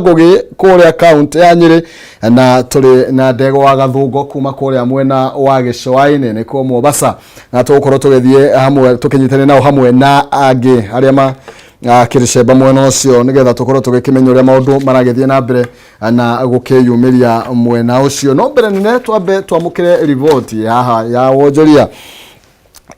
Ngugi kũrĩa kaunti ya Nyĩrĩ, na tũrĩ na Ndegwa wa Gathũngũ kuma kũrĩa mwena wa Gĩcũa-inĩ nĩkuo Mombasa, na tũgũkorwo tũgĩthiĩ hamwe tũkĩnyitanĩra nao hamwe na angĩ arĩa ma kĩrĩcemba mwena ũcio, nĩgetha tũkorwo tũgĩkĩmenya ũrĩa maũndũ maragĩthiĩ na mbere na gũkĩyumĩria mwena ũcio. No mbere nene twambe twamũkĩre riboti haha ya wonjoria,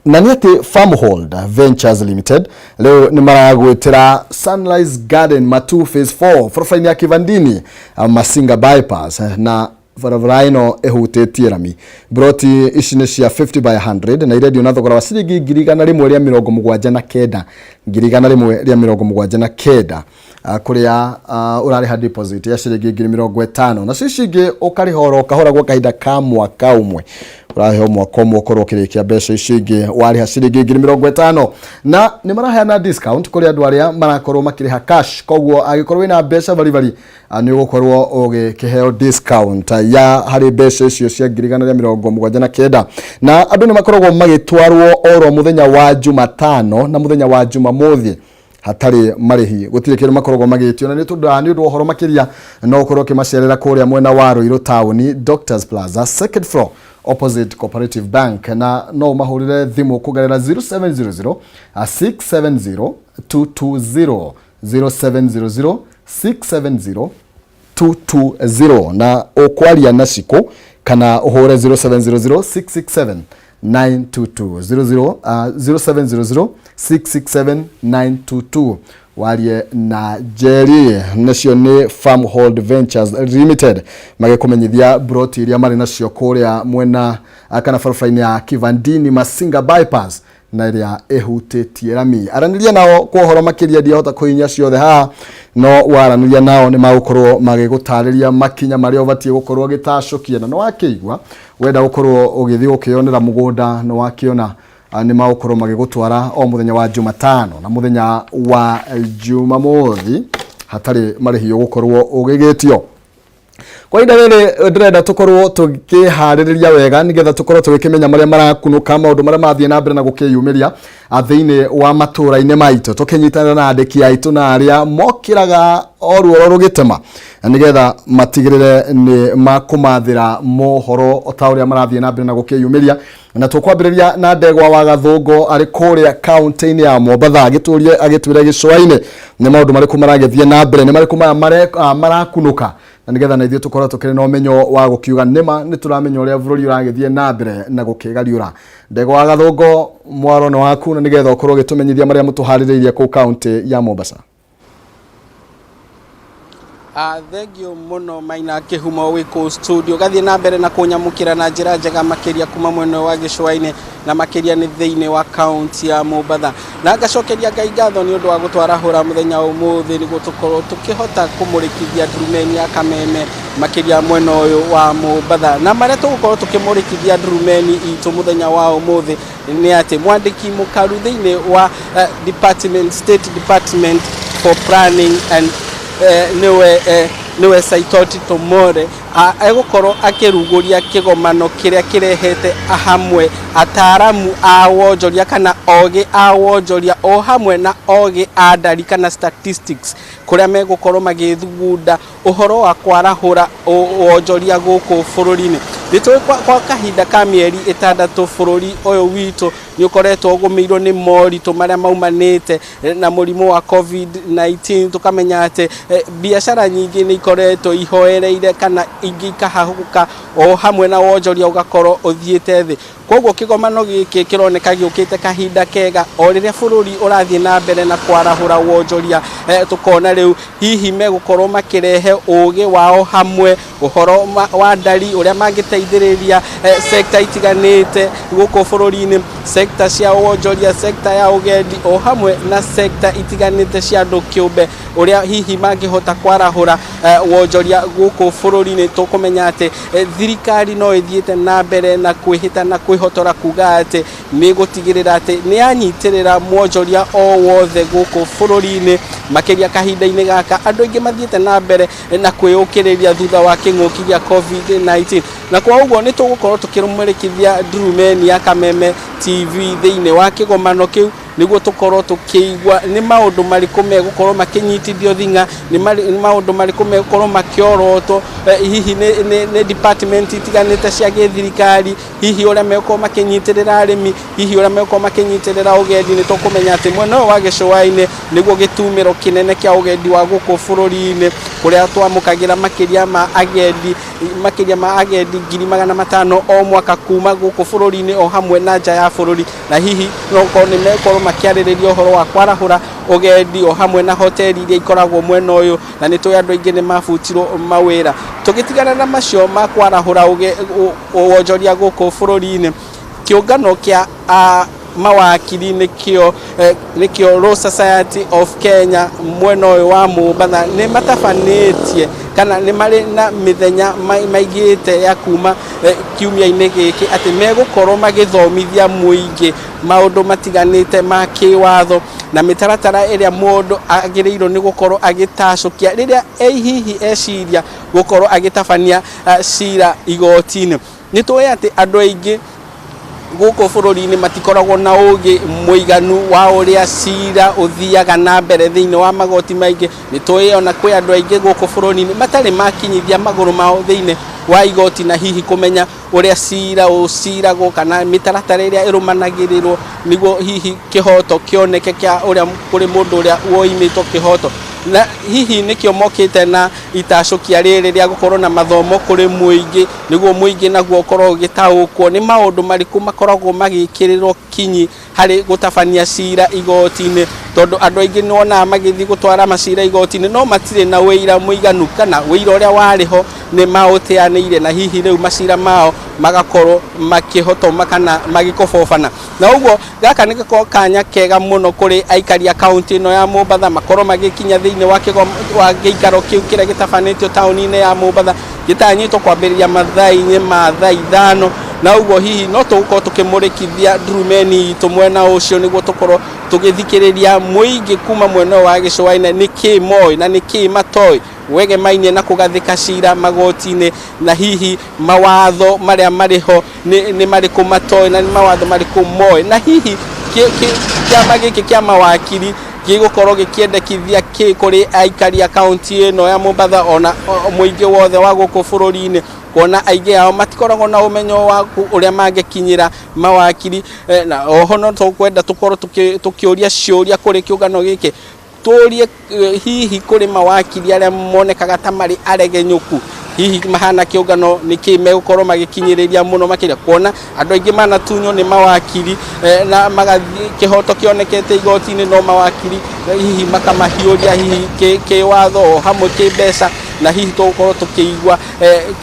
na nĩ atĩ Farmhold Ventures Limited rĩu nĩ maragwĩtĩra Sunrise Garden Matu Phase 4 barabara-inĩ ya Kivandini, Masinga Bypass, na barabara ĩno ĩhutĩtie rami. Broti ici nĩ cia 50 by 100 na irendio na thogora wa ciringi 179,000, 179,000, kũrĩa ũrarĩha deposit ya ciringi 50,000, nacio ici ingĩ ũkarĩha oro kahora gwa kahinda ka mwaka ũmwe. Ũraheo mwaka ũmwe ũkorwo ũkĩrĩkia mbeca icio ingĩ warĩha ciringi 50,000. Na nĩ maraheana discount kũrĩ andũ arĩa marakorwo makĩrĩha cash, koguo angĩkorwo wĩna mbeca baribari, nĩ ũgũkorwo ũgĩkĩheo discount ya harĩ mbeca icio cia 179,000. Na andũ nĩ makoragwo magĩtwarwo oro mũthenya wa Jumatano na mũthenya wa Jumamothi hatarĩ marĩhi, gũtirĩ kĩndũ makoragwo magĩtio. Na nĩ tondũ nĩ ũndũ wa ũhoro makĩria, no ũkorwo ũkĩmacerera kũrĩa mwena wa Ruiru taũni, Doctors Plaza, second floor, opposite Cooperative Bank, na no ũmahũrĩre thimũ kũgerera 0700 670 220, 0700 670 220, na ũkwaria na Cikũ, kana ũhũre 0700 667 922, 00 0700 667 922, warie na Jerry. Nacio nĩ Farmhold Ventures Limited magĩkũmenyithia broti iria marĩ nacio kũrĩa mwena kana barabara-inĩ ya Kivandini Masinga Bypass na ĩrĩa ĩhutĩtie rami. Aranĩria nao kwa ũhoro makĩria, ndiahota kũhihinya ciothe haha, no waranĩria nao nĩ magũkorwo magĩgũtarĩria makinya marĩa ũbatiĩ gũkorwo ũgĩtacũkia. Na nĩ wakĩigua wenda gũkorwo ũgĩthiĩ gũkĩonera mũgũnda, nĩ wakĩona nĩ magũkorwo magĩgũtwara o mũthenya wa Jumatano na mũthenya wa Jumamothi hatarĩ marĩhi ũgũkorwo ũgĩgĩtio. Kwa ihinda rĩrĩ ndĩrenda tũkorwo tũkĩharĩrĩria wega nĩgetha tũkorwo tũgĩkĩmenya marĩa marakunũka, maũndũ marĩa marathiĩ na mbere na gũkĩyumĩria thĩinĩ wa matũũra-inĩ maitũ, tũkĩnyitanĩra na andĩki aitũ na arĩa mokĩraga o ruoro rũgĩtema nĩgetha matigĩrĩre nĩ makũmathĩra mohoro o ta ũrĩa marathiĩ na mbere na gũkĩyumĩria. Na tũkwambĩrĩria na Ndegwa wa Gathũngũ arĩ kũrĩa kaunti-inĩ ya Mombatha, agĩtũrie agĩtwĩre gĩcũa-inĩ nĩ maũndũ marĩkũ maragĩthiĩ na mbere, nĩ marĩkũ maya marakunũka, na nĩgetha na ithuĩ tũkorwo tũkĩrĩ na ũmenyo wa gũkiuga nĩma nĩ tũramenya ũrĩa bũrũri ũragĩthiĩ na mbere na gũkĩgariũra. Ndegwa wa Gathũngũ, mwaro nĩ waku, na nĩgetha ũkorwo ũgĩtũmenyithia marĩa mũtũharĩrĩirie kũu kaunti ya Mombasa. Thengiũ mũno Maina Kĩhumo wĩ kũu studio, gathiĩ na mbere na kũnyamũkĩra na njĩra njega makĩria kuma mwena wa gĩcũa-inĩ na makĩria nĩ thĩinĩ wa kaunti ya Mombatha. Na ngacokeria Ngai ngatho nĩ ũndũ wa gũtwarahũra mũthenya ũmũthĩ nĩguo tũkorwo tũkĩhota kũmũrĩkithia ndurumeni ya Kameme makĩria mwena ũyũ wa Mombatha. Na marĩa tũgũkorwo tũkĩmũrĩkithia ndurumeni itũ mũthenya wa ũmũthĩ nĩ atĩ mwandĩki mũkaru thĩinĩ wa department, State Department for Planning and nĩwe Saitoti Tomore egũkorwo akĩrugũria kĩgomano kĩrĩa kĩrehete hamwe ataaramu a wonjoria kana ogĩ a wonjoria o hamwe na ogĩ a ndari kana statistics, kũrĩa megũkorwo magĩthugunda ũhoro wa kwarahũra wonjoria gũkũ bũrũri-inĩ. Nĩ tũĩ kwa kahinda ka mĩeri 6 bũrũri ũyũ witũ nĩ ũkoretwo ũgũmĩirwo nĩ moritũ marĩa maumanĩte na mũrimũ wa COVID-19, tũkamenya atĩ biacara nyingĩ nĩ ikoretwo ihoereire kana ingĩ ikahahũka, o hamwe na wonjoria ũgakorwo ũthiĩte thĩ. Koguo kĩgomano gĩkĩ kĩroneka gĩũkĩte kahinda kega o rĩrĩa bũrũri ũrathiĩ na mbere na kwarahũra wonjoria. Tũkona rĩu hihi megũkorwo makĩrehe ũgĩ wao hamwe, ũhoro wa ndari, ũrĩa mangĩteithĩrĩria sector itiganĩte gũkũ bũrũri-inĩ, sector cia wonjoria, sector ya ũgendi, o hamwe na sector itiganĩte cia andũ kĩũmbe, ũrĩa hihi mangĩhota kwarahũra wonjoria gũkũ bũrũri-inĩ. Tũkũmenya atĩ thirikari no ĩthiĩte na mbere na kwĩhĩta na kwĩhotora kuga atĩ nĩ gũtigĩrĩra atĩ nĩ yanyitĩrĩra mwonjoria o wothe gũkũ bũrũri-inĩ, makĩria kahinda-inĩ gaka andũ aingĩ mathiĩte na mbere na kwĩyũkĩrĩria thutha wa kĩng'ũki gĩa COVID-19. Na kwa ũguo nĩ tũgũkorwo tũkĩrũmĩrĩkithia ndurumeni ya Kameme TV thĩinĩ wa kĩgomano kĩu. Nĩguo tũkorwo tũkĩigua nĩ maũndũ marĩkũ megũkorwo makĩnyitithio thing'a, nĩ maũndũ marĩkũ megũkorwo makĩorotwo hihi nĩ department itiganĩte cia gĩthirikari, hihi ũrĩa megũkorwo makĩnyitĩrĩra arĩmi, hihi ũrĩa megũkorwo makĩnyitĩrĩra ũgendi. Nĩ tũkũmenya atĩ mwena ũyũ wa gĩcũa-inĩ nĩguo gĩtumĩro kĩnene kĩa ũgendi wa gũkũ bũrũri-inĩ, kũrĩa twamũkagĩra makĩria ma agendi 500,000 o mwaka kuma gũkũ bũrũri-inĩ o hamwe na nja ya bũrũri. Na hihi no gũkorwo nĩ megũkorwo makĩarĩrĩria ũhoro wa kwarahũra ũgendi o hamwe na hoteli iria ikoragwo mwena ũyũ, na nĩ tũĩ andũ aingĩ nĩ mabutirwo mawĩra. Tũgĩtigana na macio ma kwarahũra wonjoria gũkũ bũrũri-inĩ, kĩũngano kĩa mawakiri nĩkĩo Law Society of Kenya mwena ũyũ wa Mombatha nĩ matabanĩtie kana nĩ marĩ na mĩthenya maigĩte ya kuma kiumia-inĩ gĩkĩ atĩ megũkorwo magĩthomithia mũingĩ maũndũ matiganĩte ma kĩwatho na mĩtaratara ĩrĩa mũndũ agĩrĩirwo nĩ gũkorwo agĩtacũkia rĩrĩa hihi eciria gũkorwo agĩtabania cira igoti-inĩ. Nĩ tũĩ atĩ andũ aingĩ gũkũ bũrũri-inĩ matikoragwo na ũgĩ mũiganu wa ũrĩa cira ũthiaga na mbere thĩinĩ wa magoti maingĩ. Nĩ tũĩ ona kwĩ andũ aingĩ gũkũ bũrũri-inĩ matarĩ makinyithia magũrũ mao thĩinĩ wa igoti na hihi kũmenya ũrĩa cira ũciragwo kana mĩtaratara ĩrĩa ĩrũmanagĩrĩrwo nĩguo hihi kĩhoto kĩoneke kĩa ũrĩa kũrĩ mũndũ ũrĩa woimĩtwo kĩhoto. Na hihi nĩkĩo mokĩte na itacũkia rĩrĩ rĩa gũkorwo na mathomo kũrĩ mũingĩ, nĩguo mũingĩ naguo ũkorwo ũgĩtaũkwo nĩ maũndũ marĩkũ makoragwo magĩkĩrĩrwo kinyi harĩ gũtabania cira igoti-inĩ, tondũ andũ aingĩ nĩ wonaga magĩthiĩ gũtwara macira igoti-inĩ no matirĩ na ũira mũiganu kana ũira ũrĩa warĩ ho nĩ maũteanĩire, na hihi rĩu macira mao magakorwo makĩhotoma kana magĩkobobana. Na ũguo gaka nĩ gakorwo kanya kega mũno kũrĩ aikari a kaunti ĩno ya Mombatha makorwo magĩkinya thĩinĩ wa wa gĩikaro kĩu kĩrĩa gĩtabanĩtio taũni-inĩ ya Mombatha, gĩtanyĩtwo kwambĩrĩria mathaa-inĩ ma thaa 5. Na ũguo hihi no tũgũkorwo tũkĩmũrĩkithia ndurumeni itũ mwena ũcio nĩguo tũkorwo tũgĩthikĩrĩria mũingĩ kuma mwena ũyũ wa gĩcũa-inĩ nĩkĩ moĩ na nĩkĩ matoĩ wegemainie na kũgathĩka cira magoti-inĩ, na hihi mawatho marĩa marĩ ho nĩ marĩkũ matoĩ na nĩ mawatho marĩkũ moĩ, na hihi kĩama gĩkĩ kĩa mawakiri gĩgũkorwo gĩkĩendekithia kĩ kũrĩ aikari a kaunti ĩno ya Mombatha ona mũingĩ wothe wa gũkũ bũrũri-inĩ, kuona aingĩ ao matikoragwo na ũmenyo wa ũrĩa mangĩkinyĩra mawakiri. Na oho no tũkwenda tũkorwo tũkĩũria ciũria kũrĩ kĩũngano gĩkĩ, tũrie hihi kũrĩ mawakiri arĩa monekaga ta marĩ aregenyũku, hihi mahana kĩũngano nĩkĩ megũkorwo magĩkinyĩrĩria mũno makĩria, kuona andũ aingĩ manatunywo nĩ mawakiri na magathiĩ kĩhoto kĩonekete igoti-inĩ no mawakiri hihi makamahiũria hihi kĩwatho o hamwe kĩmbeca. Na hihi tũgũkorwo tũkĩigua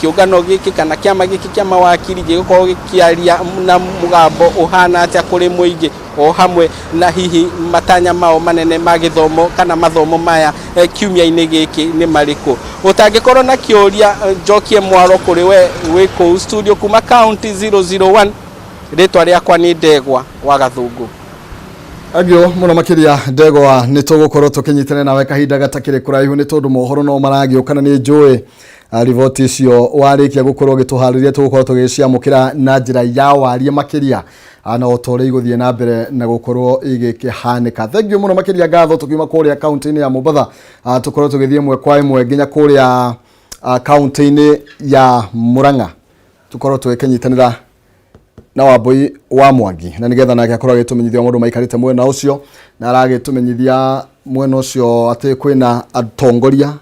kĩũngano gĩkĩ kana kĩama gĩkĩ kĩa mawakiri gĩgũkorwo gĩkĩaria na mũgambo ũhana atĩa kũrĩ mũingĩ, o hamwe na hihi matanya mao manene ma gĩthomo kana mathomo maya kiumia-inĩ gĩkĩ nĩ marĩkũ. Ũtangĩkorwo na kĩũria, njokie mwaro kũrĩ we wĩ kũu studio. Kuma county 001, rĩtwa rĩakwa nĩ Ndegwa wa Gathũngũ. Agio mũno makĩria, Ndegwa. Nĩ tũgũkorwo tũkĩnyitana nawe kahinda gatakĩrĩ kũraihu, nĩ tondũ mohoro no maragĩũka na nĩ njũĩ riboti icio warĩkia gũkorwo ũgĩtũharĩria tũgũkorwo tũgĩciamũkĩra na njĩra ya warie makĩria na o ta ũrĩa igũthiĩ na mbere na gũkorwo igĩkĩhanĩka. Thank you mũno makĩria. Ngatho. Tũkiuma kũrĩa kaunti-inĩ ya Mombatha, tũkorwo tũgĩthiĩ ĩmwe kwa ĩmwe nginya kũrĩa kaunti-inĩ ya Murang'a, tũkorwo tũgĩkĩnyitanĩra na Wambui wa Mwangi na nigetha nake akorwo agĩtũmenyithia maũndũ maikarĩte mwena ũcio, na aragĩtũmenyithia mwena ũcio atĩ kwĩna atongoria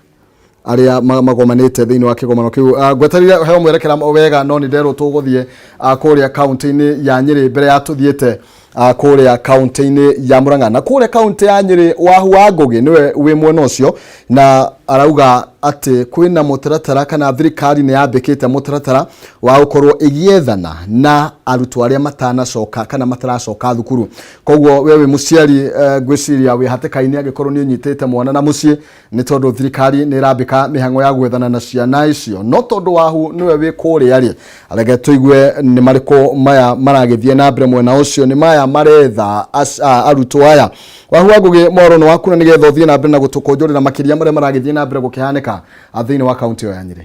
arĩa magomanĩte thĩinĩ wa kĩgomano kĩu. Ngweterire heo mwerekera wega, no nĩ nderwo tũgũthiĩ kũrĩa kaunti-inĩ ya Nyĩrĩ mbere ya tũthiĩte kũrĩa kaunti-inĩ ya Murang'a. Na kũrĩa kaunti ya Nyĩrĩ, Wahu wa Ngũgĩ nĩwe wĩ mwena ũcio, na arauga atĩ kwĩna mũtaratara kana thirikari nĩ yambĩkĩte mũtaratara wa gũkorwo ĩgĩethana na arutwo arĩa matanacoka kana mataracoka thukuru. Koguo we wĩ mũciari, ngwĩciria wĩ hatĩka-inĩ angĩkorwo nĩ ũnyitĩte mwana na mũciĩ, nĩ tondũ thirikari nĩ ĩrambĩka mĩhang'o ya gwethana na ciana icio. No tondũ Wahu nĩwe wĩ kũrĩa rĩ, reke tũigue nĩ marĩkũ maya maragĩthiĩ na mbere mwena ũcio, nĩ maya maretha arutwo aya. Wahu wa Ngũgĩ, mwaro nĩ waku na nĩgetha ũthiĩ na mbere na gũtũkũnjũrĩra makĩria marĩa maragĩthiĩ na mbere gũkĩhanĩka thĩinĩ wa kaunti ĩyo ya Nyĩrĩ.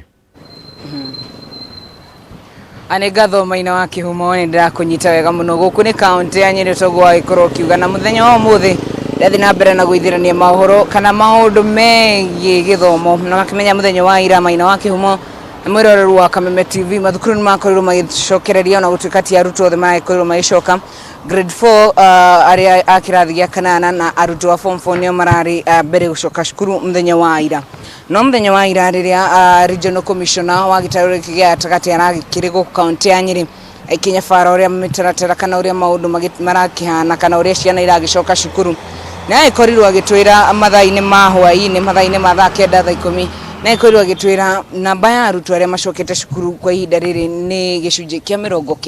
Nĩ ngatho Maina wa Kĩhumo, nĩ ndĩrakũnyita wega mũno. Gũkũ nĩ kaũntĩ ya Nyĩrĩ toguo wagĩkorwo ũkiuga, na mũthenya wa ũmũthĩ ndathiĩ na mbere na gũithĩrania maũhoro kana maũndũ megiĩ gĩthomo, na makĩmenya mũthenya wa ira Maina wa Kĩhumo na mwĩroreri wa Kameme TV, mathukuru nĩ makorirwo magĩcokereria, ona gũtuĩka ti arutwo othe maragĩkorirwo magĩcoka grade 4, arĩa a kĩrathi gĩa kanana na arutwo a form 4 nĩo mararĩ mbere gũcoka cukuru mũthenya wa ira. No mũthenya wa ira rĩrĩa regional commissioner wa gĩtarũ gĩkĩ gĩa gatagatĩ aragĩkĩrĩ gũkũ kaũntĩ ya Nyĩrĩ akĩnyabara ũrĩa mĩtaratara kana ũrĩa maũndũ marakĩhana kana ũrĩa ciana iragĩcoka cukuru, nĩ agĩkorirwo agĩtwĩra mathaa-inĩ ma hwaĩ-inĩ, mathaa-inĩ ma thaa 9, thaa 10, nĩ agĩkorirwo agĩtwĩra namba ya arutwo arĩa macokete cukuru kwa ihinda rĩrĩ nĩ gĩcunjĩ kĩa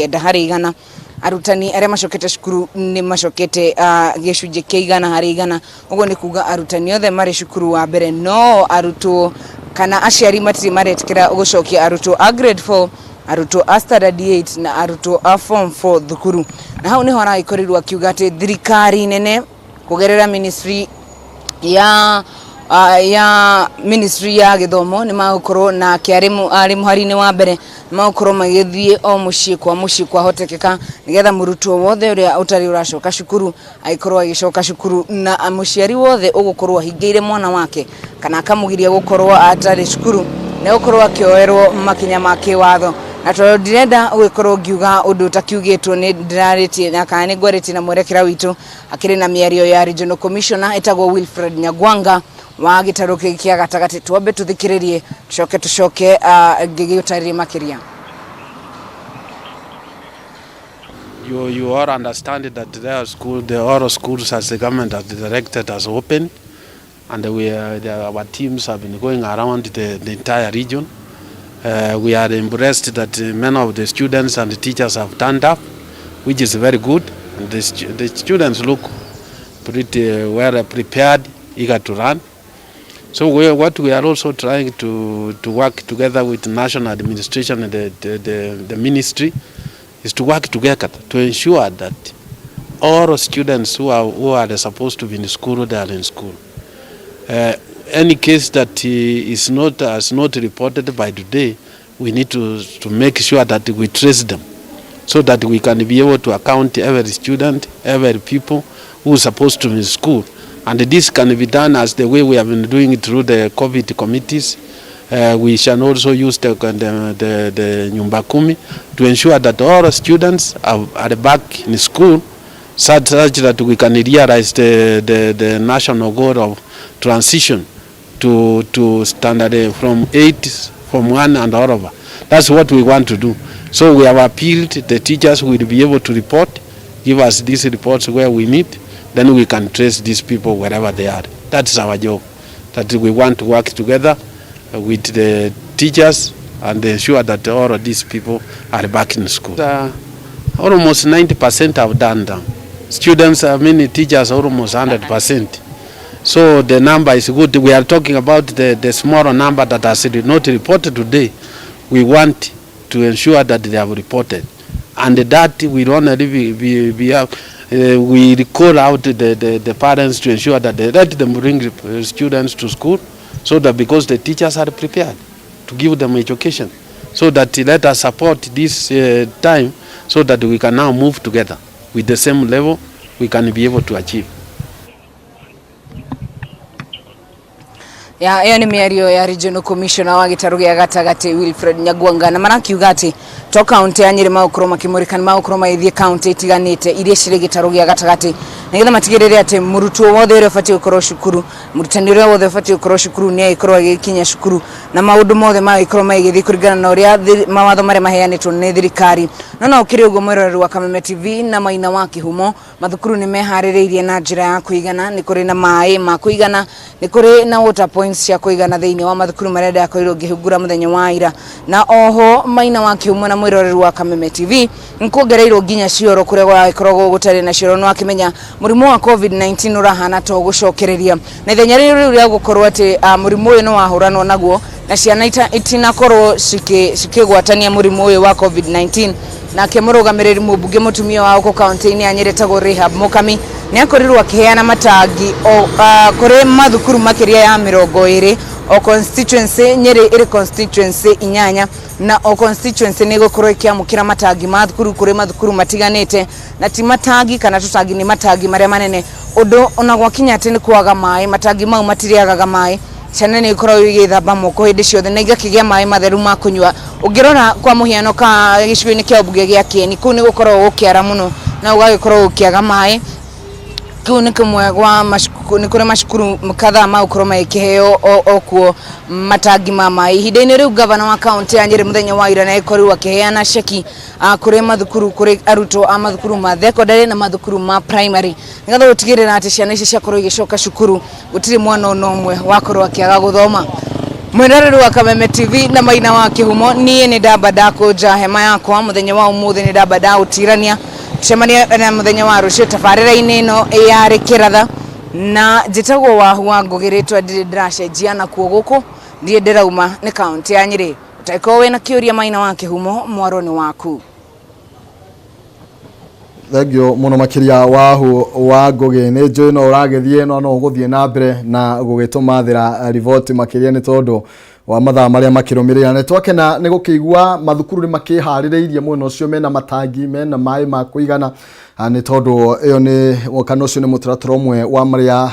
90%. Arutani arĩa macokete cukuru nĩ macokete gĩcunjĩ kĩa 100%. Ũguo nĩ kuga arutani othe marĩ cukuru wa mbere, no arutwo kana aciari matirĩ maretĩkĩra gũcokia arutwo a grade 4, arutwo a standard 8 na arutwo a form 4 thukuru. Na hau niho aragĩkorirwo akiuga atĩ thirikari nene kũgerera ministry ya ya ministry ya gĩthomo nĩ magũkorwo nake arĩ mũhari-inĩ wa mbere, nĩ magũkorwo magĩthiĩ o mũciĩ kwa mũciĩ kwahotekeka, nĩgetha mũrutwo wothe ũrĩa ũtarĩ ũracoka cukuru agĩkorwo agĩcoka cukuru, na mũciari wothe ũgũkorwo ahingĩire mwana wake kana akamũgiria gũkorwo atarĩ cukuru nĩ gũkorwo akĩoerwo makinya ma kĩwatho. Na tondũ ndirenda gũgĩkorwo ngiuga ũndũ ũtakiugĩtwo, nĩ ndĩrarĩtie na kana nĩ ngwarĩtie na mwerekera witũ akĩrĩ na mĩario ya regional commissioner ĩtagwo Wilfred Nyagwanga wa gĩtarũ gĩkĩ kĩa gatagatĩ. Twambe tũthikĩrĩrie, tũcoke tũcoke ngĩgĩũtarĩrie makĩria. You all understand that there are school, the all schools as the government has directed as open, and our teams have been going around the entire region. We are impressed that many of the students and the teachers have turned up, which is very good. And the students look pretty well prepared, eager to run. So what we are also trying to work together with the national administration and the ministry is to work together to ensure that all students who are supposed to be in school, they are in school. Any case that is not has not reported by today, we need to make sure that we trace them, so that we can be able to account every student, every people who is supposed to be in school. And this can be done as the way we have been doing it through the COVID committees. We shall also use the Nyumba Kumi to ensure that all students are back in school, such that we can realize the national goal of transition to standard from 8, from 1 and all over. That's what we want to do. So we have appealed, the teachers will be able to report, give us these reports where we need, then we can trace these people wherever they are. That's our job, that we want to work together with the teachers and ensure that all of these people are back in school. Almost 90% have done them. Students, I mean teachers, almost 100%. So the number is good. We are talking about the smaller number that has not reported today. We want to ensure that they have reported. And that we only be we call out the parents to ensure that they let them bring students to school, so that because the teachers are prepared to give them education, so that let us support this time so that we can now move together with the same level we can be able to achieve. Ya ĩyo nĩ mĩario ya regional commissioner wa gĩtarũ gĩa gatagatĩ Wilfred Nyagwanga, na marakiuga atĩ to kaunti ya Nyĩrĩ magũkorwo makĩmũrĩka, nĩ magũkorwo magĩthiĩ kaunti itiganĩte iria cirĩ gĩtarũ gĩa gatagatĩ, nĩgetha matigĩrĩre atĩ mũrutwo wothe ũrĩa ũbatiĩ gũkorwo cukuru, mũrutani ũrĩa wothe ũbatiĩ gũkorwo cukuru nĩ agĩkorwo agĩkinya cukuru, na maũndũ mothe magĩkorwo magĩgĩthiĩ kũringana na ũrĩa mawatho marĩa maheanĩtwo nĩ thirikari. No no ũkĩrĩ ũguo, mwĩroreri wa Kameme TV na Maina wa Kĩhumo, mathukuru nĩ meharĩrĩirie na njĩra ya kũigana, nĩ kũrĩ na maĩ ma kũigana, nĩ kũrĩ na water points cia kũigana thĩinĩ wa mathukuru marĩa ndakorirwo ngĩhingũra mũthenya wa ira. Na oho Maina wa Kĩhumo na mwĩroreri wa Kameme TV, nĩ kuongereirwo nginya cioro kũrĩa gwagĩkoragwo gũtarĩ na cioro. Nĩ wakĩmenya mũrimũ wa COVID-19 ũrahana to gũcokereria, na ithenya rĩu rĩu rĩa gũkorwo atĩ mũrimũ ũyũ nĩ wahũranwo naguo na ciana itinakorwo cikĩgwatania mũrimũ ũyũ wa COVID-19. Nake mũrũgamĩrĩri mũmbunge mũtumia wa gũkũ kaunti-inĩ ya Nyĩrĩ etagwo Rahab Mukami nĩ akorirwo akĩheana matangi kũrĩ mathukuru makĩria ya 20. O constituency, Nyeri ĩrĩ constituency 8, na o constituency nĩ ĩgũkorwo ĩkĩamũkĩra matangi ma thukuru kũrĩ mathukuru matiganĩte, na ti matangi kana tũtangi, nĩ matangi marĩa manene, ũndũ ona gwakinya atĩ nĩ kwaga maĩ, matangi mau matirĩagaga maĩ. Ciana nĩ ikoragwo igĩthamba moko hĩndĩ ciothe na igakĩgĩa maĩ matheru ma kũnyua. Ũngĩrora kwa mũhiano ka gĩcigo-inĩ kĩa ũmbunge gĩa Kieni, kũu nĩ gũkoragwo gũkĩara mũno na gũgagĩkorwo gũkĩaga maĩ. Kĩu nĩ kĩmwe gwa macukuru, nĩ kũrĩ macukuru kadhaa magũkorwo magĩkĩheo o kuo matangi ma maĩ. Ihinda-inĩ rĩu, gavana wa kaunti ya Nyĩrĩ mũthenya wa ira nĩ agĩkorirwo akĩheana ceki kũrĩ mathukuru, kũrĩ arutwo a mathukuru ma thekondarĩ na mathukuru ma primary, nĩgetha gũtigĩrĩra atĩ ciana ici ciakorwo igĩcoka cukuru, gũtirĩ mwana ona ũmwe wakorwo akĩaga gũthoma. Mwĩroreri wa Kameme TV na Maina wa Kĩhumo, niĩ nĩ ndamba ndakũnja hema yakwa mũthenya wa ũmũthĩ, nĩ ndamba ndaũtirania. Tucemanie na mũthenya wa rũciũ tabarĩra-inĩ ĩno yarĩ kĩratha, na njĩtagwo Wahu wa Ngũgĩ, rĩtwa ndirĩ ndĩracenjia, nakuo gũkũ ndirĩ ndĩrauma nĩ kaũntĩ ya Nyĩrĩ. Ũtangĩkorwo wĩna kĩũria, Maina wa Kĩhumo, mwaro nĩ waku. Thengio mũno makĩria, Wahu wa Ngũgĩ. Nĩ njũĩ no ũragĩthiĩ, no no ũgũthiĩ na mbere na gũgĩtũmathĩra riboti makĩria nĩ tondũ wa mathaa marĩa makĩrũmĩrĩra. Nĩ twakena nĩ gũkĩigua mathukuru nĩ makĩharĩrĩirie mwena ũcio, mena matangi, mena maĩ ma kũigana, nĩ tondũ ĩyo nĩ kana ũcio nĩ mũtaratara ũmwe wa marĩa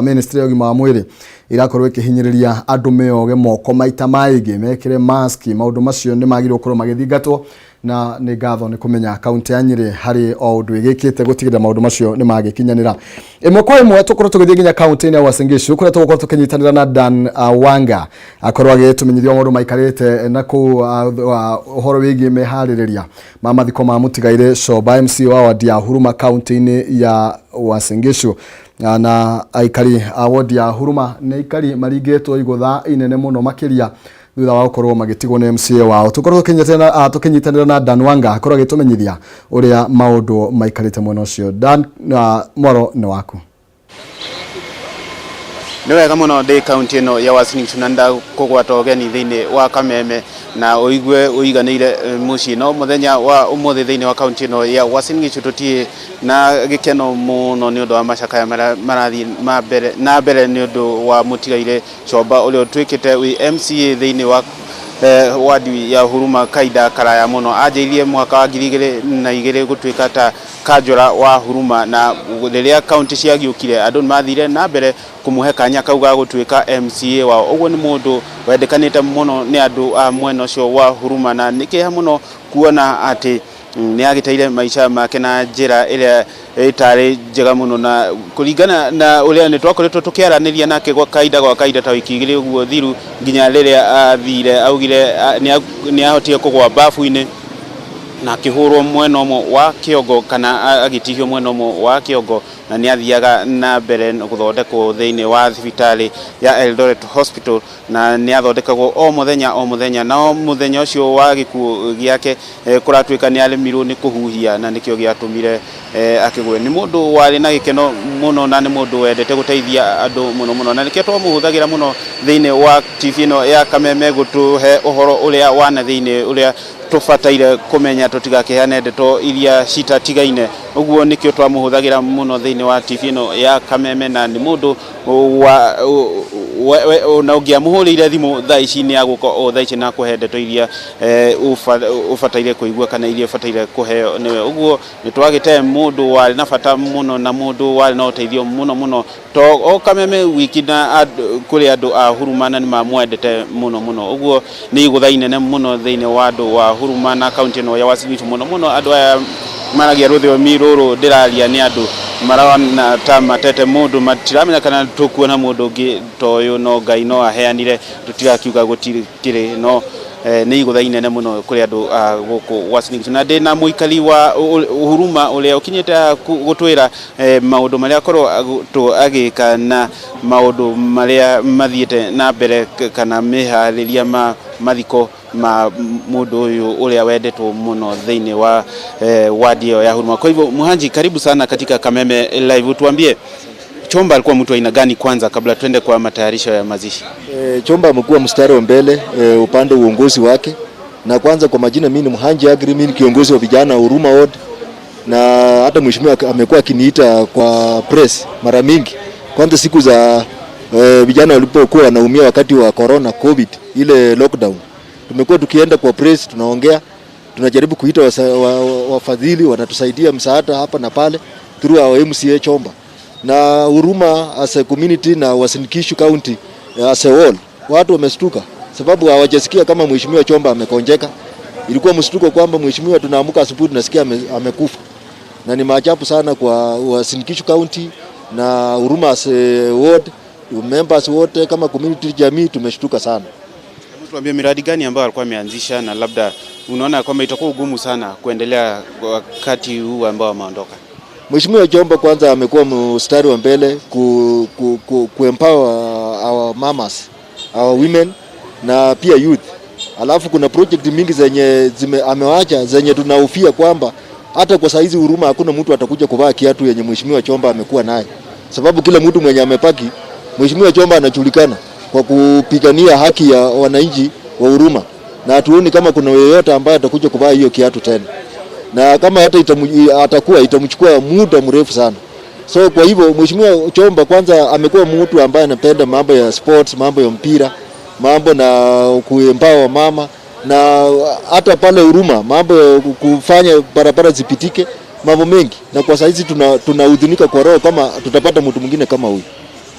ministry ya ũgima wa mwĩrĩ irakorwo ĩkĩhinyĩrĩria andũ meoge moko maita maingĩ, mekĩre mask. Maũndũ macio nĩ magĩrĩirwo gũkorwo magĩthingatwo, na nĩ ngatho nĩ kũmenya kaunti ya Nyĩrĩ harĩ o ũndũ ĩgĩkĩte gũtigĩrĩra maũndũ macio nĩ magĩkinyanĩra. Ĩmwe kwa ĩmwe tũkorwo tũgĩthiĩ nginya kaunti-inĩ ya Uasin Gishu, kũrĩa tũgũkorwo tũkĩnyitanĩra na Dan Wanga, akorwo agĩtũmenyithia maũndũ maikarĩte na kũu, ũhoro wĩgiĩ meharĩrĩria ma mathiko ma mũtigairĩ Coba, MC wa wadi ya Huruma kaunti-inĩ ya Uasin Gishu. Na aikari a wodi ya Huruma nĩ aikari maringĩtwo igũtha inene mũno makĩria thutha wa gũkorwo magĩtigwo nĩ MCA wao. Tũkorwo tũkĩnyitanĩra na Dan Wanga, akorwo agĩtũmenyithia ũrĩa maũndũ maikarĩte mwena ũcio. Dan, mwaro nĩ waku. Nĩ wega mũno, ndĩ kaunti ĩno ya Uasin Gishu na ndakũgwata ũgeni thĩinĩ wa Kameme na ũigue ũiganĩire mũciĩ. No mũthenya wa ũmũthĩ thĩinĩ wa kaunti ĩno ya Uasin Gishu tũtirĩ na gĩkeno mũno nĩ ũndũ wa macakaya marĩa marathiĩ na mbere nĩ ũndũ wa mũtigairĩ Chomba, ũrĩa ũtuĩkĩte wĩ MCA thĩinĩ wa wadi ya Huruma kahinda karaya mũno. Anjĩirie mwaka wa 2002 gũtuĩka ta kanjũra wa Huruma, na rĩrĩa kaunti ciagĩũkire andũ nĩ mathire na mbere kũmũhe kanya kau ga gũtuĩka MCA wao. Ũguo nĩ mũndũ wendekanĩte mũno nĩ andũ a mwena ũcio wa Huruma, na nĩ kĩeha mũno kuona atĩ nĩ agĩteire maica make na njĩra ĩrĩa ĩtarĩ njega mũno. Na kũringana na ũrĩa nĩ twakoretwo tũkĩaranĩria nake gwa kahinda ta wiki 2 ũguo thiru, nginya rĩrĩa athire, augire nĩ ahotire kũgwa bafu-inĩ na akĩhũrwo mwena ũmwe wa kĩongo, kana agĩtihio mwena ũmwe wa kĩongo, na nĩ athiaga na mbere gũthondekwo thĩinĩ wa thibitarĩ ya Eldoret Hospital, na nĩ athondekagwo o mũthenya o mũthenya. No mũthenya ũcio wa gĩkuũ gĩake, kũratuĩka nĩ aremirwo nĩ kũhuhia, na nĩkĩo gĩatũmire akĩgwe. Nĩ mũndũ warĩ na gĩkeno mũno na nĩ mũndũ wendete gũteithia andũ mũno mũno, na nĩkĩo twamũhũthagĩra mũno thĩinĩ wa TV ĩno ya Kameme gũtũhe ũhoro ũrĩa wana thĩinĩ, ũrĩa tũbataire kũmenya tũtigakĩheane ndeto iria citatigaine. Ũguo nĩkĩo twamũhũthagĩra mũno thĩinĩ wa TV ĩno ya Kameme, na nĩ mũndũ wa na ũngĩamũhũrĩire thimũ thaa ici, nĩ agũka o thaa ici na kũhe ndeto iria ũbataire kũigua kana iria ũbataire kũheo nĩwe. Ũguo nĩ twagĩte mũndũ warĩ na bata mũno na mũndũ warĩ na ũteithio mũno mũno, to o Kameme wiki, na kũrĩ andũ a Huruma, na nĩ mamwendete mũno mũno. Ũguo nĩ igũtha inene mũno thĩinĩ wa andũ wa Huruma na kaunti ĩno ya Uasin Gishu, mũno mũno andũ aya maragia rũthiomi rũrũ ndĩraria. Nĩ andũ marona ta matete mũndũ, matiramenya kana tũkuona mũndũ ũngĩ ta ũyũ, no Ngai no aheanire, tũtirakiuga gũtikĩrĩ. No nĩ igũtha inene mũno kũrĩ andũ a gũkũ Uasin Gishu, na ndĩ na mũikari wa Huruma ũrĩa ũkinyĩte gũtwĩra maũndũ marĩa akorwo agĩka na maũndũ marĩa mathiĩte na mbere kana meharĩria ma mathiko ma mũndũ ũyũ ũrĩa wendetwo mũno thĩinĩ wa wadi ĩyo ya Huruma. Kwa hivyo, Muhanji, karibu sana katika Kameme Live. Tuambie, Chomba alikuwa mtu aina gani kwanza kabla tuende kwa matayarisho ya mazishi? Chomba amekuwa mstari wa mbele upande uongozi wake, na kwanza kwa majina mimi ni Muhanji Agri, mimi ni kiongozi wa vijana Huruma Ward, na hata mheshimiwa amekuwa akiniita kwa press mara mingi. Kwanza siku za Vijana walipokuwa wanaumia wakati wa corona COVID, ile lockdown, tumekuwa tukienda kwa press, tunaongea, tunajaribu kuita wafadhili wanatusaidia msaada hapa na pale through our MCA Chomba na Huruma as a community na Uasin Gishu County as a whole, watu wamestuka sababu hawajasikia kama mheshimiwa Chomba amegonjeka. Ilikuwa mshtuko kwamba mheshimiwa, tunaamka asubuhi tunasikia amekufa, na ni maajabu sana kwa Uasin Gishu County na Huruma as a ward members wote kama community, jamii tumeshtuka sana. Hebu tuambie miradi gani ambayo alikuwa ameanzisha na labda unaona kwamba itakuwa ugumu sana kuendelea wakati huu ambao ameondoka. Mheshimiwa Chomba kwanza amekuwa mstari wa mbele ku empower our mamas, our women na pia youth. Alafu kuna project mingi zenye amewacha zenye tunahofia kwamba hata kwa saizi Huruma hakuna mtu atakuja kuvaa kiatu yenye Mheshimiwa Chomba amekuwa naye, sababu kila mtu mwenye amepaki, Mheshimiwa Chomba anajulikana kwa kupigania haki ya wananchi wa Huruma, na hatuoni kama kuna yeyote ambaye atakuja kuvaa hiyo kiatu tena na kama hata atakuwa itamchukua muda mrefu sana. So kwa hivyo Mheshimiwa Chomba kwanza amekuwa mtu ambaye anapenda mambo ya sports, mambo ya mpira, mambo na kuempower mama na hata pale Huruma mambo ya kufanya barabara zipitike, mambo mengi. Na kwa saizi tunahuzunika kwa roho kama tutapata mtu mwingine kama huyu.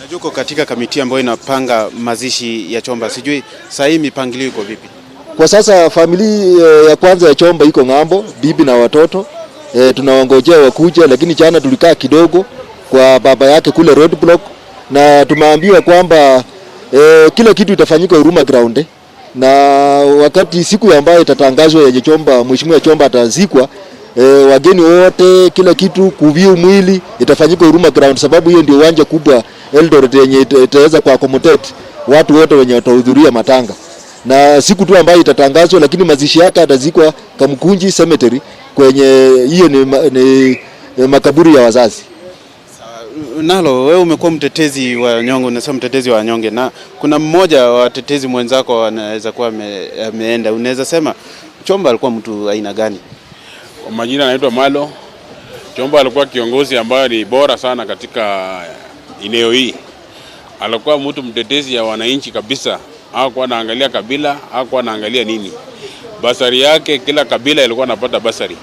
Najua uko katika kamiti ambayo inapanga mazishi ya Chomba, sijui saa hii mipangilio iko vipi? Kwa sasa familia ya kwanza ya Chomba iko ng'ambo, bibi na watoto tunawangojea wakuje, lakini jana tulikaa kidogo kwa baba yake kule roadblock, na tumeambiwa kwamba kila kitu itafanyika Huruma ground na wakati siku ambayo itatangazwa yenye Chomba, Mheshimiwa Chomba atazikwa, wageni wote, kila kitu kuview mwili itafanyika Huruma ground, sababu hiyo ndio uwanja kubwa Eldoret yenye itaweza ku accommodate watu wote wenye watahudhuria matanga na siku tu ambayo itatangazwa, lakini mazishi yake atazikwa Kamkunji Cemetery, kwenye hiyo ni makaburi ya wazazi. Nalo wewe umekuwa mtetezi wa wanyonge, unasema mtetezi wa wanyonge, na kuna mmoja wa watetezi mwenzako anaweza kuwa ameenda, unaweza sema Chomba alikuwa mtu aina gani? Kwa majina anaitwa Malo. Chomba alikuwa kiongozi ambayo ni bora sana katika eneo hii. Alikuwa mtu mtetezi ya wananchi kabisa. Hakuwa anaangalia kabila, hakuwa anaangalia nini. Basari yake kila kabila ilikuwa anapata basari.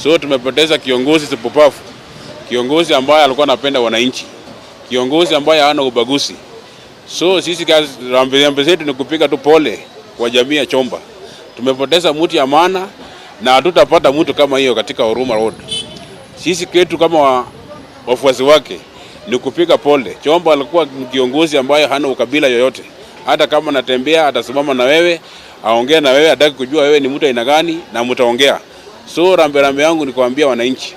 So tumepoteza kiongozi shupavu, kiongozi ambaye alikuwa anapenda wananchi, kiongozi ambaye hana ubaguzi. So sisi kazi rambirambi zetu ni kupiga tu pole kwa jamii ya Chomba. Tumepoteza mtu ya maana na hatutapata mtu kama hiyo katika Huruma Road. Sisi kwetu kama wafuasi wake ni kupiga pole. Chomba alikuwa kiongozi ambaye hana ukabila yoyote. Hata kama anatembea atasimama na wewe, aongee na wewe, hataki kujua wewe ni mtu aina gani na mtaongea. So rambirambi yangu ni kuambia wananchi,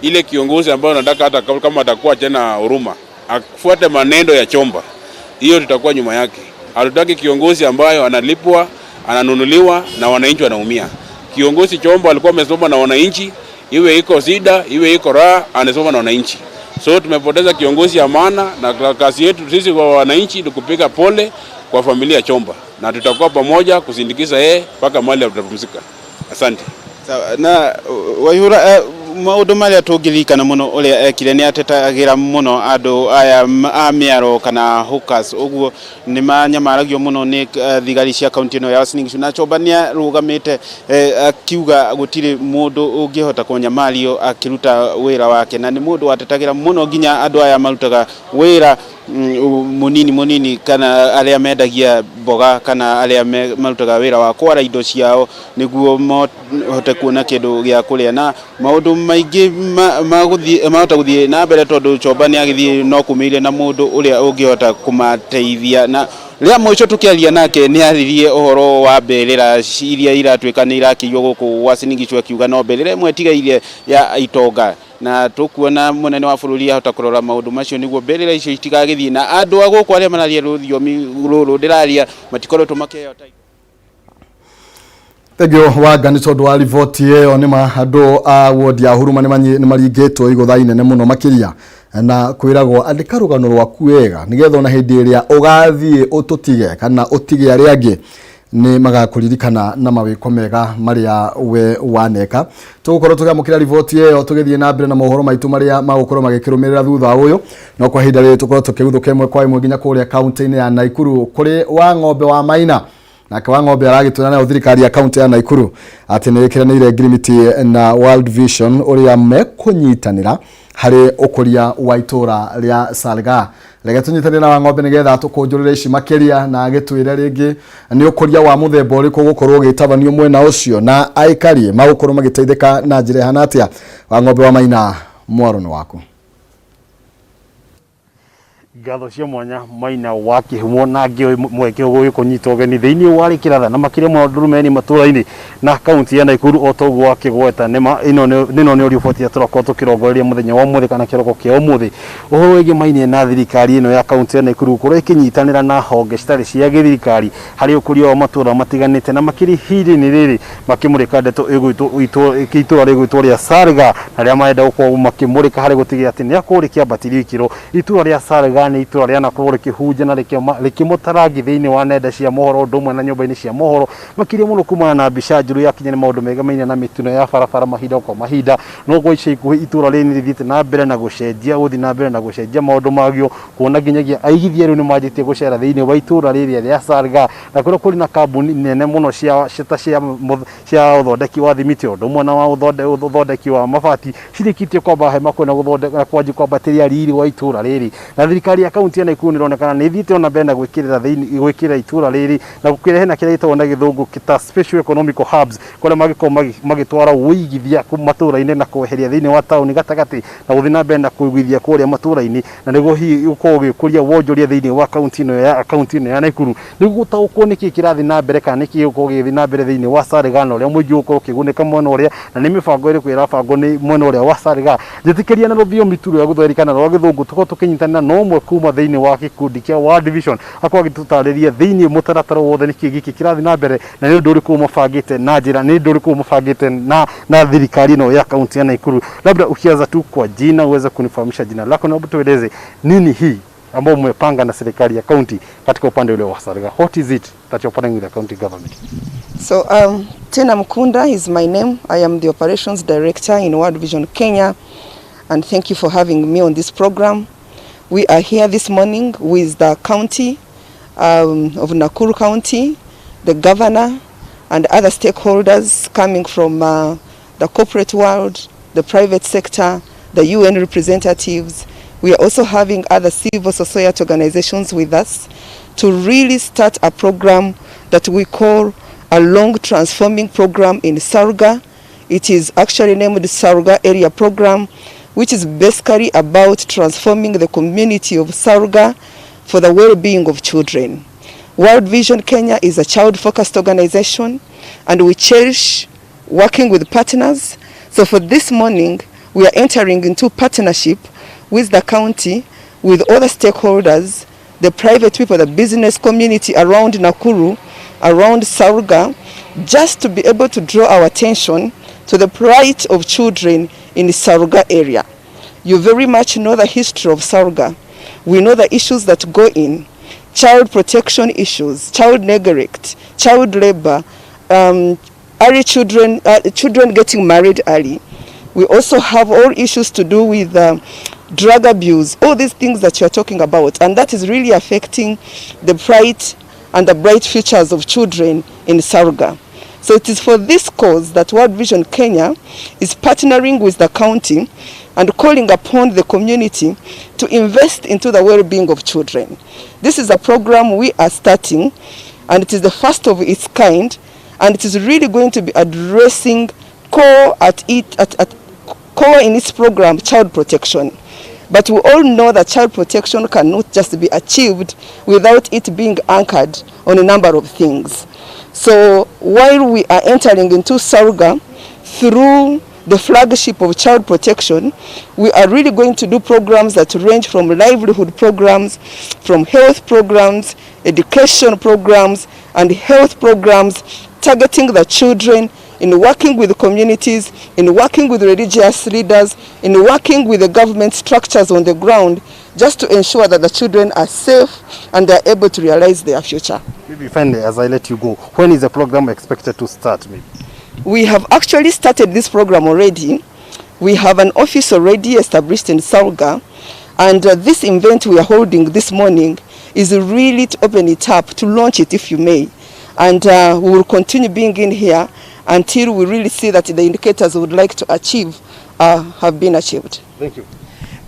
ile kiongozi ambayo nataka hata kama atakuwa tena Huruma, afuate maneno ya Chomba. Hiyo tutakuwa nyuma yake. Hatutaki kiongozi ambayo analipwa, ananunuliwa na wananchi wanaumia. Kiongozi Chomba alikuwa amesoma na wananchi, iwe iko shida, iwe iko raha, anasoma na wananchi. So tumepoteza kiongozi ya maana, na kazi yetu sisi kwa wananchi ni kupiga pole kwa familia ya Chomba, na tutakuwa pamoja kusindikiza yeye mpaka mahali atapumzika. Asante. Sawa, na Waihura, maundu maria tungirikana muno uria ekire ni atetagira muno andu aya a miaro kana hawkers, uguo ni manyamaragio muno ni thigari cia kaunti ino ya Uasin Gishu, na Chomba ni arugamite akiuga gutiri mundu ungihota kunyamario akiruta wira wake, na ni mundu watetagira muno nginya andu aya marutaga wira munini munini kana aria mendagia mboga kana aria marutaga wira wa kwara indo ciao niguo mahote kuona kindu gia kuria, na maundu maingi mahota guthie na mbere tondu Chomba ni agithie no kumiire na mundu uria ungihota kumateithia. Na rĩa mũico tũkĩaria nake nĩ aririe ũhoro wa mbĩrĩra iria iratuĩka nĩ irakĩiywo gũkũ Uasin Gishu, akiuga no mbĩrĩra ĩmwe ĩtigairie ya itonga, na tũkuona mũnene wa bũrũri ahota kũrora maũndũ macio nĩguo mbĩrĩra icio itigagĩthiĩ na andũ a gũkũ arĩa mararia rũthiomi rũrũ ndĩraria matikoretwo makĩheo title. Thengiũ Wanga nĩ tondũ wa riboti ĩyo. Nĩ ma andũ a ward ya Huruma nĩ maringĩtwo igũtha inene mũno makĩria, na kwĩragwo andĩka rũgano rwaku wega nĩgetha ona hĩndĩ ĩrĩa ũgathiĩ ũtũtige kana ũtige arĩa angĩ. Nĩ magakũririkana na mawĩko mega marĩa we waneka. Tũgũkorwo tũkĩamũkĩra riboti ĩyo tũgĩthiĩ na mbere na mohoro maitũ marĩa magũkorwo magĩkĩrũmĩrĩra thutha ũyũ, no kwa ihinda rĩrĩ tũkorwo tũkĩguthũka ĩmwe kwa ĩmwe nginya kũrĩa kaunti-inĩ ya Naikuru kũrĩ wa ng'ombe wa Maina. Nake wa ng'ombe aragĩtwĩra nayo thirikari ya kaunti ya Naikuru atĩ nĩ ĩkĩranĩire ngirimiti na World Vision ũrĩa mekũnyitanĩra harĩ ũkũria wa itũra rĩa Salgaa. Reke tũnyitanĩre na Wang'ombe nĩgetha tũkũnjũrĩre ici makĩria na agĩtwĩre rĩngĩ nĩ ũkũria wa mũthemba ũrĩkũ ũgũkorwo ũgĩtabanio mwena ũcio na aikari magũkorwo magĩteithĩka na njĩra ĩhana atĩa. Wang'ombe wa Maina, mwaro nĩ waku. Ngatho cia mwanya Maina wa Kĩhumo na ngĩoĩ mweke ũgũkũnyita ũgeni thĩinĩ wa Rĩkĩratha na makĩria mũno Ndurumeni matũra-inĩ na kaunti ya Naikuru. O ta ũguo wakĩgweta, nĩma ĩno nĩ riboti ĩrĩa tũrakorwo tũkĩrongoreria mũthenya wa ũmũthĩ kana kĩroko kĩa ũmũthĩ, ũhoro wĩgiĩ na thirikari ĩno ya kaunti ya Naikuru gũkorwo ĩkĩnyitanĩra na honge citarĩ cia gĩthirikari harĩ ũkũria wa matũra matiganĩte, na makĩria ihinda-inĩ rĩrĩ makĩmũrĩka ndeto ĩgwĩtwo itũra rĩgwĩtwo rĩa Salgaa, na rĩrĩa marenda gũkorwo makĩmũrĩka harĩ gũtigĩrĩra atĩ nĩ rĩkĩambatĩrio ikĩro. Itũra rĩa Salgaa nĩ itũra rĩanakorwo rĩkĩhunja na rĩkĩmũta rangi thĩinĩ wa nenda cia mohoro ũndũ ũmwe na nyũmba-inĩ cia mohoro, makĩria mũno kumana na mbica njũru yakinya nĩ maũndũ megamainie na mĩtino ya barabara mahinda kwa mahinda. No kwa ica ikuhĩ itũra rĩrĩ nĩ rĩthiĩte na mbere na gũcenjia, gũthiĩ na mbere na gũcenjia maũndũ magio, kuona nginyagia aigithia rĩu nĩ manjĩtie gũcera thĩinĩ wa itũra rĩrĩa rĩa Salgaa, na kũrĩa kũrĩ na kambuni nene mũno cia ta cia ũthondeki wa thimiti ũndũ ũmwe na wa ũthondeki wa mabati cirĩkĩtie kwamba hema kwena gũthondeka kwanjia kwambatĩria riri wa itũra rĩrĩ. Na thirikari ya kaunti ya Naikuru nĩ ĩronekana nĩ ĩthiĩte ona mbere na gwĩkĩrĩra thĩinĩ gwĩkĩrĩra itũra rĩrĩ na gũkĩrehe na kĩrĩa gĩtagwo na gĩthũngũ ta special economic hubs, kũrĩa mangĩkorwo magĩtwara ũigithia matũra-inĩ na kweheria thĩinĩ wa taũni gatagatĩ na gũthiĩ na mbere na kũigithia kũrĩa matũra-inĩ, na nĩguo hihi gũkorwo ũgĩkũria wonjoria thĩinĩ wa kaunti ĩno ya Naikuru. Nĩguo gũtaũkwo nĩkĩ kĩrathiĩ na mbere kana nĩkĩ gĩgũkorwo gĩgĩthiĩ na mbere thĩinĩ wa Salgaa na ũrĩa mũingĩ ũgũkorwo ũkĩgunĩka mwena ũrĩa na nĩ mĩbango ĩrĩkũ ĩrabangwo nĩ mwena ũrĩa wa Salgaa, njĩtĩkĩria na rũthiomi tu rwa gĩthweri kana rwa gĩthũngũ tũkorwo tũkĩnyitanĩra na ũmwe kuma thĩinĩ wa gĩkundi kĩa World Vision, akorwo agĩtũtarĩria thĩinĩ mũtaratara wothe nĩkĩ gĩkĩ kĩrathiĩ na mbere na nĩ ũndũ ũrĩkũ mabangĩte na njĩra nĩ ũndũ ũrĩkũ mabangĩte na thirikari ĩno ya kaunti ya Naikuru. Labda ukianza tu kwa jina, uweze kunifahamisha jina lako na tueleze nini hii ambao mmepanga na serikali ya kaunti katika upande ule wa Salgaa. What is it that you're planning with the county government? So, Tina Mukunda is my name. I am the Operations Director in World Vision Kenya, and thank you for having me on this program. We are here this morning with the county of Nakuru County, the governor, and other stakeholders coming from the corporate world, the private sector, the UN representatives. We are also having other civil society organizations with us to really start a program that we call a long transforming program in Salgaa. It is actually named the Salgaa Area Program, which is basically about transforming the community of Salgaa for the well-being of children. World Vision Kenya is a child-focused organization, and we cherish working with partners. So for this morning, we are entering into partnership with the county, with other stakeholders, the private people, the business community around Nakuru, around Salgaa, just to be able to draw our attention to the plight of children in the Salgaa area. You very much know the history of Salgaa. We know the issues that go in, child protection issues, child neglect, child labor, early children, children getting married early. We also have all issues to do with drug abuse, all these things that you are talking about, and that is really affecting the bright and the bright futures of children in Salgaa. So it is for this cause that World Vision Kenya is partnering with the county and calling upon the community to invest into the well-being of children. This is a program we are starting, and it is the first of its kind, and it is really going to be addressing core at it at core in its program, child protection. But we all know that child protection cannot just be achieved without it being anchored on a number of things. So while we are entering into Salgaa through the flagship of child protection, we are really going to do programs that range from livelihood programs, from health programs, education programs, and health programs targeting the children in working with communities, in working with religious leaders, in working with the government structures on the ground, just to ensure that the children are safe and they are able to realize their future. Maybe finally, as I let you go, when is the program expected to start? Maybe? We have actually started this program already. We have an office already established in Salgaa, and this event we are holding this morning is really to open it up, to launch it, if you may. And we will continue being in here until we really see that the indicators we would like to achieve have been achieved. Thank you.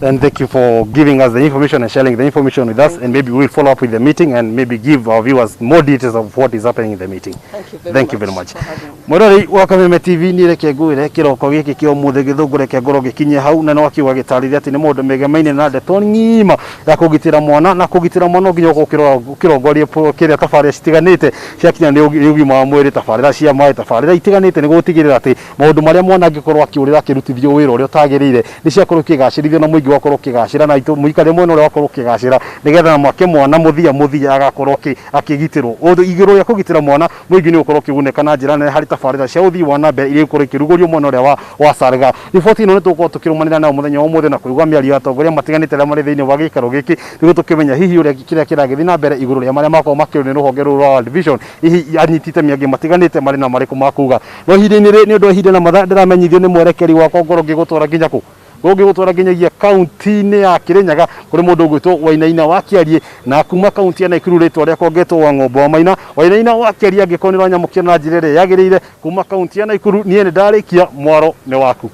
And thank you for giving us the information and sharing the information with us. And maybe we'll follow up with the meeting and maybe give our viewers more details of what is happening in the meeting. Thank you very Thank you much very much. for having me. Mwirorei wa Kameme TV, niĩ reke ngwĩre kĩroko gĩkĩ kĩa ũmũthĩ gĩthũngũ reke ngorwo ngĩkinyia hau, na no akiuga gĩtarĩria atĩ nĩ maũndũ megemaine na ndeto ng'ima ya kũgitĩra mwana, na kũgitĩra mwana no nginya ũkorwo ũkĩrongoria kĩrĩa tabarĩra citiganĩte ciakinya nĩ ũgima wa mwĩrĩ, tabarĩra cia maĩ, tabarĩra itiganĩte, nĩguo gũtigĩrĩra atĩ maũndũ marĩa mwana angĩkorwo akĩũrĩra akĩrutithio wĩra ũrĩa ũtagĩrĩire nĩ ciakorwo ikĩgacĩrithio na mũingĩ wakorwo ũkĩgacĩra na mũikarĩre mwena ũrĩa wakorwo ũkĩgacĩra, nĩgetha mwake mwana mũthia mũthia agakorwo akĩgitĩrwo. Igũrũ rĩa kũgitĩra mwana, mũingĩ nĩ ũgũkorwo ũkĩgunĩka na njĩra nene harĩ tabarĩra cia ũthii wa na mbere iria ikorwo ikĩrugũrio mwena ũrĩa wa Salgaa. Riboti ĩno nĩ tũgũkorwo tũkĩrũmanĩra nayo mũthenya wa ũmũthĩ na kũigua mĩario ya atongoria matiganĩte arĩa marĩ thĩinĩ wa gĩikaro gĩkĩ, nĩguo tũkĩmenya hihi ũrĩa kĩrĩa kĩragĩthiĩ na mbere igũrũ rĩa marĩa makorwo makĩũrio nĩ rũhonge rũrũ rwa World Vision, hihi anyiti itemi angĩ matiganĩte marĩ na marĩkũ ma kuga. No ihinda-inĩ rĩrĩ, nĩ ũndũ wa ihinda na mathaa, ndĩramenyithio nĩ mwerekeri wakwa ngorwo ngĩgũtwara nginya kũ ngũgĩgũtwara nginyagia kaunti-inĩ ya Kirinyaga kũrĩ mũndũ ũgwĩtwo Wainaina wa Kĩariĩ, na kuma kaunti ya Naikuru rĩtwa rĩakwa ngetwo wa Ng'ombe wa Maina. Wainaina wa Kĩariĩ, angĩkorwo nĩ ũranyamũkĩra na njĩra ĩrĩa yagĩrĩire kuma kaunti ya Naikuru, niĩ nĩ ndarĩkia, mwaro nĩ waku.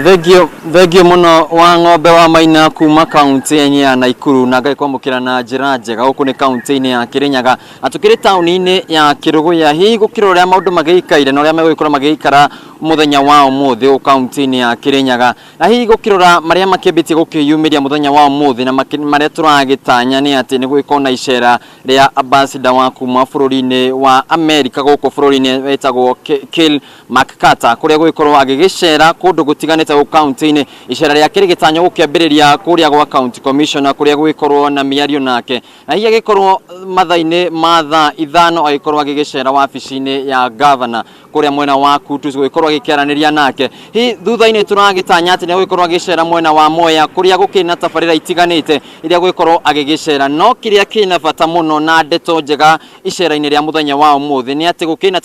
Thengio, thengio muno wa Ng'ombe wa Maina kuma kaunti ya Naikuru, na ngai kwamũkĩra na njĩra njega. Gũkũ nĩ kaunti-inĩ ya Kirinyaga na tũkĩrĩ taũni-inĩ ya Kĩrũgũya, hihi gũkĩra ũrĩa maũndũ magĩikaire na ũrĩa megũgĩkorwo magĩikara mũthenya wa ũmũthĩ gũkũ kaunti-inĩ ya Kirinyaga, na hihi gũkĩrora marĩa makĩambĩtie gũkĩyumĩria mũthenya wa ũmũthĩ na marĩa tũragĩtanya nĩ atĩ nĩ gũgĩkorwo na icera rĩa ambassador wa kuma bũrũri-inĩ wa Amerika gũkũ bũrũri-inĩ wetagwo Kill McCarter, kũrĩa gũgĩkorwo agĩgĩcera kũndũ gũtiganĩte gũkũ kaunti-inĩ. Icera rĩake rĩgĩtanywo gũkĩambĩrĩria kũrĩa gwa county commissioner, kũrĩa gũgĩkorwo na mĩario nake, na hihi agĩkorwo mathaa-inĩ ma thaa 5 agĩkorwo agĩgĩcera wabici-inĩ ya governor kũrĩa mwena wa Kutus, gũgĩkorwo agĩkĩaranĩria nake. Hihi thutha-inĩ tũragĩtanya atĩ nĩ egũgĩkorwo agĩcera mwena wa Mwea, kũrĩa gũkĩrĩ na tabarĩra itiganĩte iria gũgĩkorwo agĩgĩcera. No kĩrĩa kĩna bata mũno na ndeto njega icera-inĩ rĩa mũthenya wa ũmũthĩ nĩ atĩ gũkĩrĩ na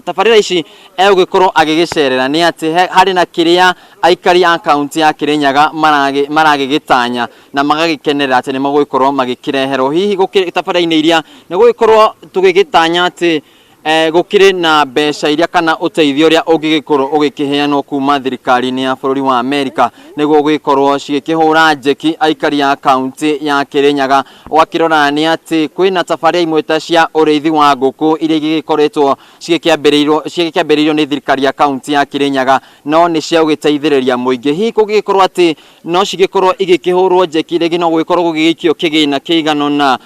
tabarĩra ici egũgĩkorwo agĩgĩcerera, nĩ atĩ harĩ na kĩrĩa aikari a kaunti ya Kirinyaga maragĩgĩtanya na magagĩkenerera atĩ nĩ magũgĩkorwo magĩkĩreherwo. Hihi gũkĩrĩ tabarĩra-inĩ iria nĩ gũgĩkorwo tũgĩgĩtanya atĩ gũkĩrĩ na mbeca iria kana ũteithio ũrĩa ũngĩgĩkorwo ũgĩkĩheanwo kuma thirikari-inĩ ya bũrũri wa Amerika, nĩguo gũgĩkorwo cigĩkĩhũra njeki aikari a kaunti ya Kirinyaga. Ũgakĩrora nĩ atĩ kwĩna tabarĩra imwe ta cia ũrĩithi wa ngũkũ iria igĩkoretwo cigĩkĩambĩrĩirio nĩ thirikari ya kaunti ya Kirinyaga, no nĩ cia gũgĩteithĩrĩria mũingĩ. Hihi kũngĩgĩkorwo atĩ no cigĩkorwo igĩkĩhũrwo njeki rĩngĩ, no gũgĩkorwo gũgĩgĩikio kĩgĩna kĩigana ũna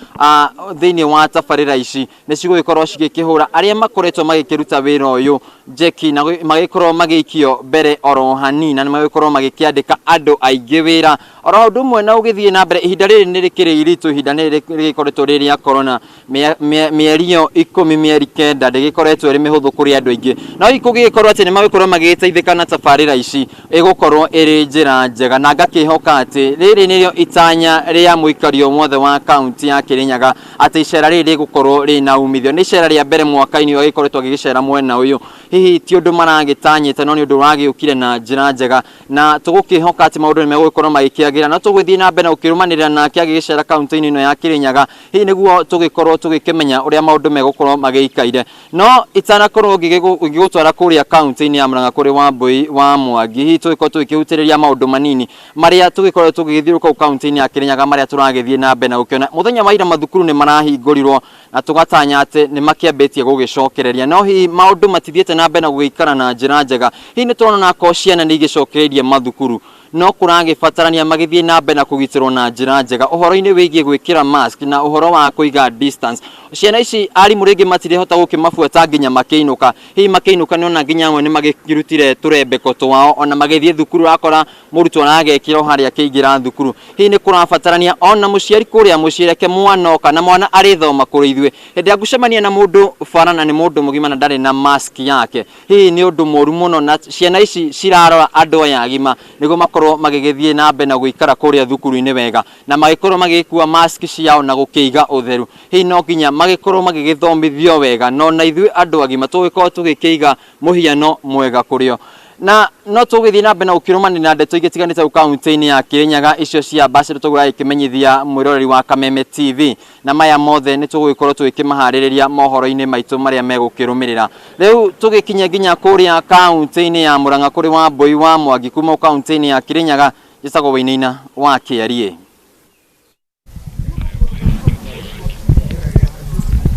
thĩinĩ wa tabarĩra ici, nĩ cigũgĩkorwo cigĩkĩhũra arĩa makoretwo magĩkĩruta wĩra ũyũ njeki na magĩkorwo magĩikio mbere oro hanini, na nĩ magĩkorwo magĩkĩandĩka andũ aingĩ wĩra oro ũndũ ũmwe na ũgĩthiĩ na mbere. Ihinda rĩrĩ nĩ rĩkĩrĩ iritũ, ihinda nĩ rĩgĩkoretwo rĩ rĩa corona, mĩeri ĩyo 10, mĩeri 9 ndĩgĩkoretwo ĩrĩ mĩhũthũ kũrĩ andũ aingĩ, no hihi kũngĩgĩkorwo atĩ nĩ magũkorwo magĩgĩteithĩka na tabarĩra ici, ĩgũkorwo ĩrĩ njĩra njega, na ngakĩhoka atĩ rĩrĩ nĩrĩo itanya rĩa mũikari o wothe wa kaunti ya Kirinyaga, atĩ icera rĩrĩ rĩgũkorwo rĩna umithio. Nĩ icera rĩa mbere mwaka-inĩ ũyũ agĩkoretwo agĩgĩcera mwena ũyũ, hihi ti ũndũ maragĩtanyĩte, no nĩ ũndũ ũragĩũkire na njĩra njega, na tũgũkĩhoka atĩ maũndũ nĩ megũgĩkorwo magĩkĩagĩra, na tũgũthiĩ na mbere na gũkĩrũmanĩrĩra nake agĩgĩcera kaunti-inĩ ĩno ya Kirinyaga, hihi nĩguo tũgĩkorwo tũgĩkĩmenya ũrĩa maũndũ megũkorwo magĩikaire. No itanakorwo ngĩgũtwara kũrĩa kaunti-inĩ ya Murang'a kũrĩ Wambui wa Mwangi, hihi tũgĩkorwo tũgĩkĩhutĩrĩria maũndũ manini marĩa tũgĩkorwo tũgĩgĩthiũrũrũka kũu kaunti-inĩ ya Kirinyaga, marĩa tũragĩthiĩ na mbere na gũkĩona. Mũthenya wa ira mathukuru nĩ marahingũrirwo Na tũgatanya atĩ nĩ makĩambĩtie gũgĩcokereria, no hihi maũndũ matithiĩte na mbere na gũgĩikara na njĩra njega. Hihi nĩ tũrona onakorwo ciana nĩ igĩcokereirie mathukuru, no kũragĩbatarania magĩthiĩ na mbere na kũgitĩrwo na njĩra njega ũhoro-inĩ wĩgiĩ gwĩkĩra mask na ũhoro wa kũiga distance. Ciana ici arimũ rĩngĩ matirĩhota gũkĩmabuata nginya makĩinũka. Hihi makĩinũka nĩ ona nginya amwe nĩ magĩkĩrutire tũrembeko twao ona magĩthiĩ thukuru, akora mũrutwo aragekĩra o harĩa akĩingĩra thukuru. Hihi nĩ kũrabatarania ona mũciari kũrĩa mũciĩ reke mwana oka na mwana arĩthoma kũrĩ ithuĩ. Hĩndĩ ĩrĩa ngũcemania na mũndũ bara na nĩ mũndũ mũgima na ndarĩ na mask yake, hihi nĩ ũndũ mũru mũno, na ciana ici cirarora andũ aya agima nĩguo makorwo magĩgĩthiĩ na mbere na gũikara kũrĩa thukuru-inĩ wega na magĩkorwo magĩgĩkua mask ciao na gũkĩiga ũtheru. Hihi no nginya magĩkorwo magĩgĩthomithio wega, no na ithuĩ andũ agima tũgĩkorwo tũgĩkĩiga mũhiano mwega kũrĩo. Na no tũgĩthiĩ na mbere na gũkĩrũmanĩrĩra na ndeto ingĩ tiganĩte kũu kaunti-inĩ ya Kirinyaga, icio cia ambassador tũgũragĩkĩmenyithia mwĩroreri wa Kameme TV, na maya mothe nĩ tũgũgĩkorwo tũgĩkĩmaharĩrĩria mohoro-inĩ maitũ marĩa megũkĩrũmĩrĩra. Rĩu tũgĩkinye nginya kũrĩa kaunti-inĩ ya Murang'a kũrĩ Wambui wa Mwangi kuma kaunti-inĩ ya Kirinyaga. Njĩtagwo Wainaina wa Kĩarie.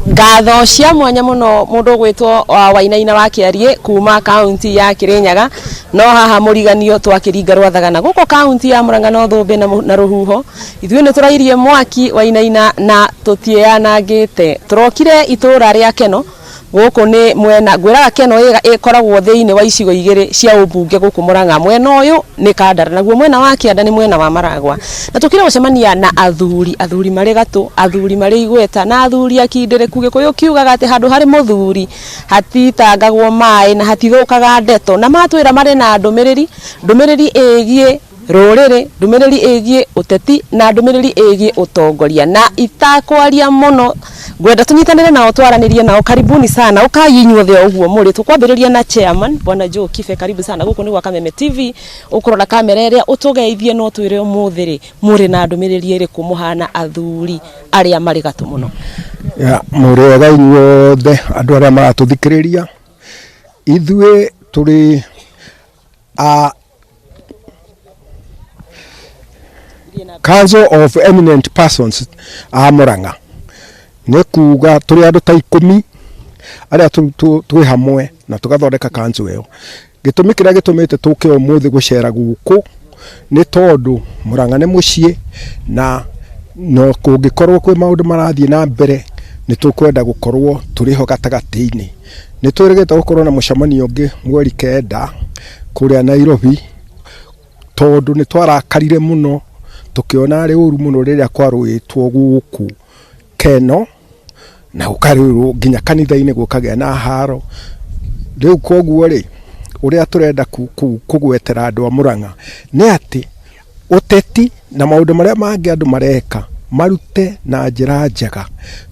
Ngatho cia mwanya muno mundu gwitwo Wainaina wa Kĩarie kuma kaunti ya Kirinyaga. No haha mũriganio twakĩringa rwathagana gũkũ kaunti ya Murang'a no thũmbĩ na rũhuho. Ithuĩ nĩ tũrairie mwaki Wainaina na tũtiĩyanangĩte. Tũrokire itũra rĩa Keno gũkũ nĩ mwena ngwĩraga Keno ĩkoragwo thĩinĩ wa icigo igĩrĩ cia ũmbunge gũkũ Murang'a. Mwena ũyũ nĩ Kandara, naguo mwena wa kĩanda nĩ mwena wa Maragwa. Na tũkire gũcemania na athuri, athuri marĩ gatũ, athuri marĩ igweta na athuri akindĩrĩku. Gĩkũyũ kiugaga atĩ handũ harĩ mũthuri hatitangagwo maĩ na hatithũkaga ndeto. Na matwĩra marĩ na ndũmĩrĩri, ndũmĩrĩri ĩgiĩ rũrĩrĩ, ndũmĩrĩri ĩgiĩ ũteti na ndũmĩrĩri ĩgiĩ ũtongoria. Na itakwaria mũno ngwenda tũnyitanĩre nao twaranĩrie nao. Karibuni sana, ũkai inyuothe o ũguo mũrĩ. Tũkwambĩrĩria na chairman Bwana Joe Kibe, karibu sana gũkũ nĩ gwa Kameme TV. Ũkũrora kamera ĩrĩa ũtũgeithie no twĩre ũmũthĩ rĩ mũrĩ na ndũmĩrĩri ĩrĩkũ mũhana athuri arĩa marĩ gatũ mũno? Ya, mũrĩ ega inyuothe andũ arĩa maratũthikĩrĩria. Ithuĩ tũrĩ a Council of Eminent Persons a Murang'a, nĩ kuga tũrĩ andũ ta 10 arĩa twĩ hamwe na tũgathondeka council ĩyo. Gĩtũmi kĩrĩa gĩtũmĩte tũke ũmũthĩ gũcera gũkũ nĩ tondũ Murang'a nĩ mũciĩ, na no kũngĩkorwo kwĩ maũndũ marathiĩ na mbere nĩ tũkwenda gũkorwo tũrĩ ho gatagatĩ-inĩ. Nĩ twĩrĩgĩte gũkorwo na mũcemanio ũngĩ mweri 9 kũrĩa Nairobi, tondũ nĩ twarakarire mũno tũkĩona arĩ ũru mũno rĩrĩa kwarũĩtwo gũkũ Keno na gũkarũĩrwo nginya kanitha-inĩ gũkagĩa na haro. Rĩu koguo rĩ, ũrĩa tũrenda kũgwetera andũ a Murang'a nĩ atĩ ũteti na maũndũ marĩa mangĩ andũ mareka marute na njĩra njega,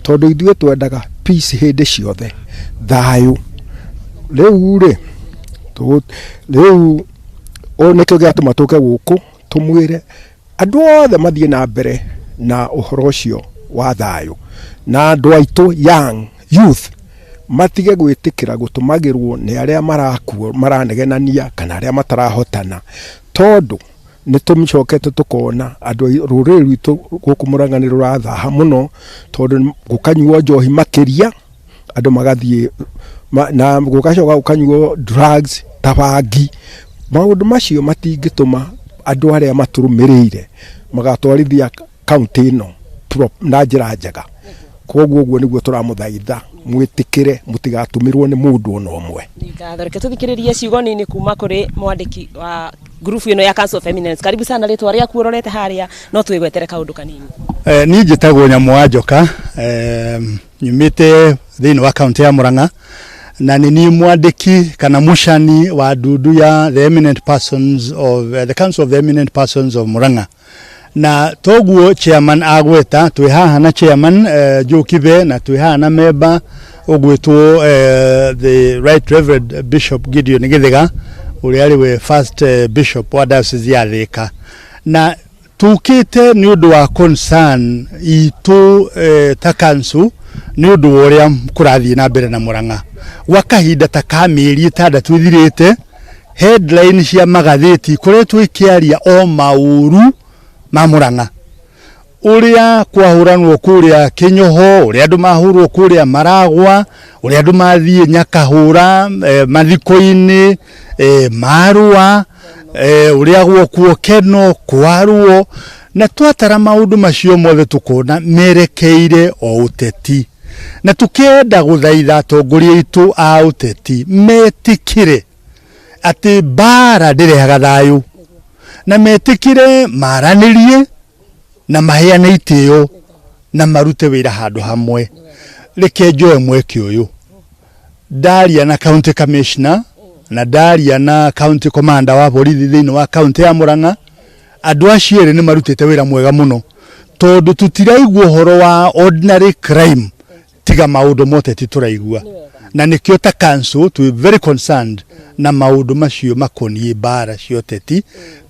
tondũ ithuĩ twendaga peace hĩndĩ ciothe, thayũ. Rĩu rĩ, rĩu ũũ nĩkĩo gĩatũma tũke gũkũ tũmwĩre andũ othe mathiĩ na mbere na ũhoro ũcio wa thayũ, na andũ aitũ young youth matige gwĩtĩkĩra gũtũmagĩrwo nĩ arĩa marakuo maranegenania kana arĩa matarahotana, tondũ nĩ tũcokete tũkona andũ rũrĩrĩ rwitũ gũkũ Murang'a nĩ rũrathaha mũno, tondũ gũkanyuo njohi makĩria, andũ magathiĩ na gũgacoka gũkanyuo drugs ta bangi. Maũndũ macio matingĩtũma andũ arĩa matũrũmĩrĩire magatwarithia kaunti ĩno na njĩra njega. Koguo ũguo nĩguo tũramũthaitha mwĩtĩkĩre mũtigatũmĩrwo nĩ mũndũ ona ũmwe. Ngatho. Reke tũthikĩrĩrie ciugo nini kuma kũrĩ mwandĩki wa ngurubu ĩno ya Council of Eminence. Karibu sana, rĩtwa rĩaku ũrorete harĩa no twĩgwetere kaũndũ kanini. Niĩ njĩtagwo Nyamũ wa Njoka, nyumĩte thĩinĩ wa kaunti ya Murang'a, na nĩ niĩ mwandĩki kana mũcani wa ndundu ya the eminent persons of the Council of the Eminent Persons of Murang'a. Na toguo chairman agweta, twĩ haha na chairman Joe Kibe, na twĩ haha na member ũgwĩtwo the Right Reverend Bishop Gideon Githiga, ũrĩa arĩ we first bishop wa diocese ya Thika. Na tukite nĩ ũndũ wa concern itũ ta council nĩ ũndũ wa ũrĩa kũrathiĩ na mbere na Murang'a gwa kahinda ta ka mĩeri 6 ĩthirĩte. Headline cia magathĩti ikoretwo ikĩaria o maũru ma Murang'a. Ũrĩa kwahũranwo kũrĩa Kĩnyoho, ũrĩa andũ mahũrwo kũrĩa Maragwa, ũrĩa andũ mathiĩ Nyakahũra, mathiko-inĩ, Marũa, ũrĩa gwokwo Keno, kwarũo, na twatara maũndũ macio mothe tũkona merekeire o ũteti. Na tũkenda gũthaitha atongoria aitũ a ũteti metĩkĩre atĩ mbara ndĩrehaga thayũ, na metĩkĩre maranĩrie na maheane itĩo na marute wĩra handũ hamwe. Reke njoe mweke ũyũ ndaria na county commissioner na ndaria na county commander wa borithi thĩinĩ wa county ya Murang'a. Andũ acio erĩ nĩ marutĩte wĩra mwega mũno, tondũ tũtiraigua ũhoro wa ordinary crime tiga maũndũ ma ũteti tũraigua, na nĩkĩo ta council twĩ very concerned na maũndũ macio makoniĩ mbara cia ũteti,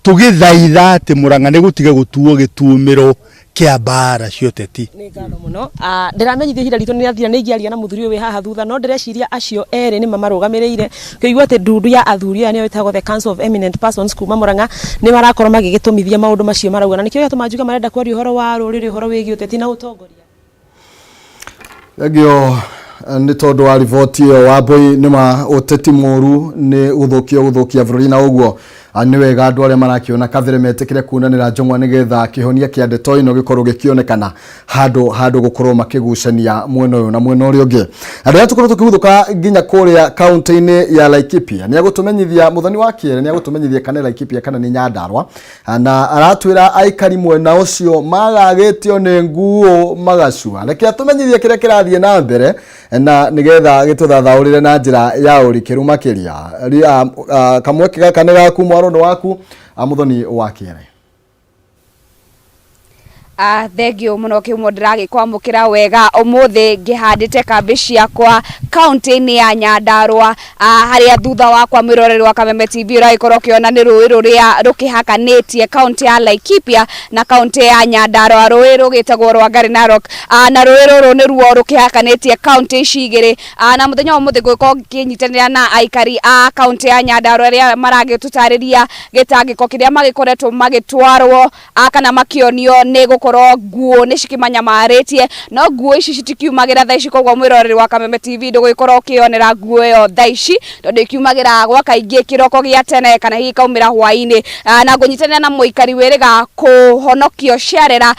tũgĩthaitha atĩ Murang'a nĩ gũtige gũtuo gĩtumĩro kĩa mbara cia ũteti. Nĩ ngatho mũno. Ndĩramenyithio ihinda ritũ nĩ rĩathira, nĩ ingĩaria na mũthuri ũyũ wĩ haha thutha, no ndĩreciria acio erĩ nĩ mamarũgamĩrĩire. Ngĩigua atĩ ndundu ya athuri aya nĩyo ĩtagwo the Council of Eminent Persons kuma Murang'a, nĩ marakorwo magĩgĩtũmithia maũndũ macio marauga, na nĩkĩo gĩatũma njuge marenda kwaria ũhoro wa rũrĩrĩ, ũhoro wĩgiĩ ũteti na ũtongoria. Thengio nĩ tondũ wa riboti ĩyo Wambũi. Nĩ ma ũteti mũru nĩ gũthũkia gũthũkia bũrũri, na ũguo nĩ wega andũ arĩa marakĩona kabere metĩkĩre kunanĩra njong'wa nĩgetha kĩhonia kĩa ndeto ĩno gĩkorwo gĩkĩonekana handũ handũ gũkorwo makĩgucania mwena ũyũ na mwena ũrĩa ũngĩ. Andũ arĩa tũkorwo tũkĩguthũka nginya kũrĩa kaunti-inĩ ya Laikipia, nĩ agũtũmenyithia Mũthoni wa Kĩere, nĩ agũtũmenyithia kana Laikipia kana nĩ Nyandarua, na aratwĩra aikari mwena ũcio magagĩtio nĩ nguo magacua. Reke atũmenyithie kĩrĩa kĩrathiĩ na mbere na nĩgetha gĩtũthathaũrĩre na njĩra ya ũrikĩru makĩria. Kamweke gaka nĩ gaku, mwaro nĩ waku, Mũthoni wa Kĩere. Thengio mũno kĩhumo, ndĩragĩkwamũkĩra wega ũmũthĩ ngĩhandĩte kambĩ ciakwa kaunti-inĩ ya Nyandarua, harĩa thutha wakwa, mwĩroreri wa Kameme TV, ũragĩkorwo ũkĩona nĩ rũĩ rũrĩa rũkĩhakanĩtie kaunti ya Laikipia na kaunti ya Nyandarua, rũĩ rũgĩtagwo rwa Ngari Narok, na rũĩ rũrũ nĩruo rũkĩhakanĩtie kaunti ici igĩrĩ. Na mũthenya wa ũmũthĩ ngũgĩkorwo ngĩnyitanĩra na aikari a kaunti ya Nyandarua arĩa maragĩtũtarĩria gĩtangĩko kĩrĩa magĩkoretwo magĩtwarwo kana makĩonio nĩ gũkorwo nguo nĩ cikĩmanyamarĩtie, no nguo ici citikiumagĩra thaa ici. Koguo mwĩroreri wa Kameme TV, ndũgũgĩkorwo ũkĩyonera nguo ĩyo thaa ici, tondũ ikiumagĩra gwa kaingĩ kĩroko gĩa tene kana hihi ikaumĩra hwaĩ-inĩ. Na ngũnyitanĩra na mũikari wĩrĩga kũhonokio ciarera,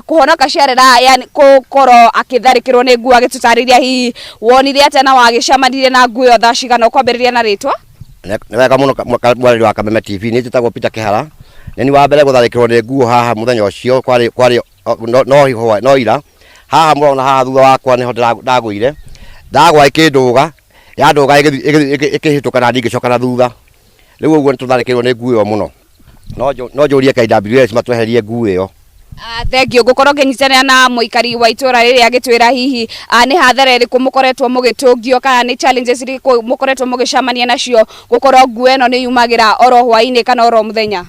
kũhonoka ciarera, yani gũkorwo akĩtharĩkĩrwo nĩ nguo, agĩtũtarĩria hihi wonire atĩa na wagĩcemanirie na nguo ĩyo thaa cigana. Ũkwambĩrĩria na rĩtwa. Nĩ wega mũno, mwarĩri wa Kameme TV. Nĩ njĩtagwo Peter Kĩhara. Nĩ niĩ wa mbere gũtharĩkĩrwo nĩ nguo haha. Mũthenya ũcio kwarĩ kwarĩ no no no ira. Haha mũrona haha thutha wakwa nĩho ndagũire, ndagwa ĩkĩndũga, yandũga ĩkĩhĩtũka na niĩ ngĩcoka na thutha. Rĩu ũguo nĩ tũtharĩkĩirwo nĩ nguo ĩyo mũno. No njũrie KWS matweherie nguo ĩyo. Thengio. Ngũkorwo ngĩnyitanĩra na mũikari wa itũra rĩrĩ agĩtwĩra hihi nĩ hathara ĩrĩkũ mũkoretwo mũgĩtũngio kana nĩ challenges irĩkũ mũkoretwo mũgĩcemania nacio gũkorwo nguo ĩno nĩ yumagĩra oro hwaĩ-inĩ kana oro mũthenya.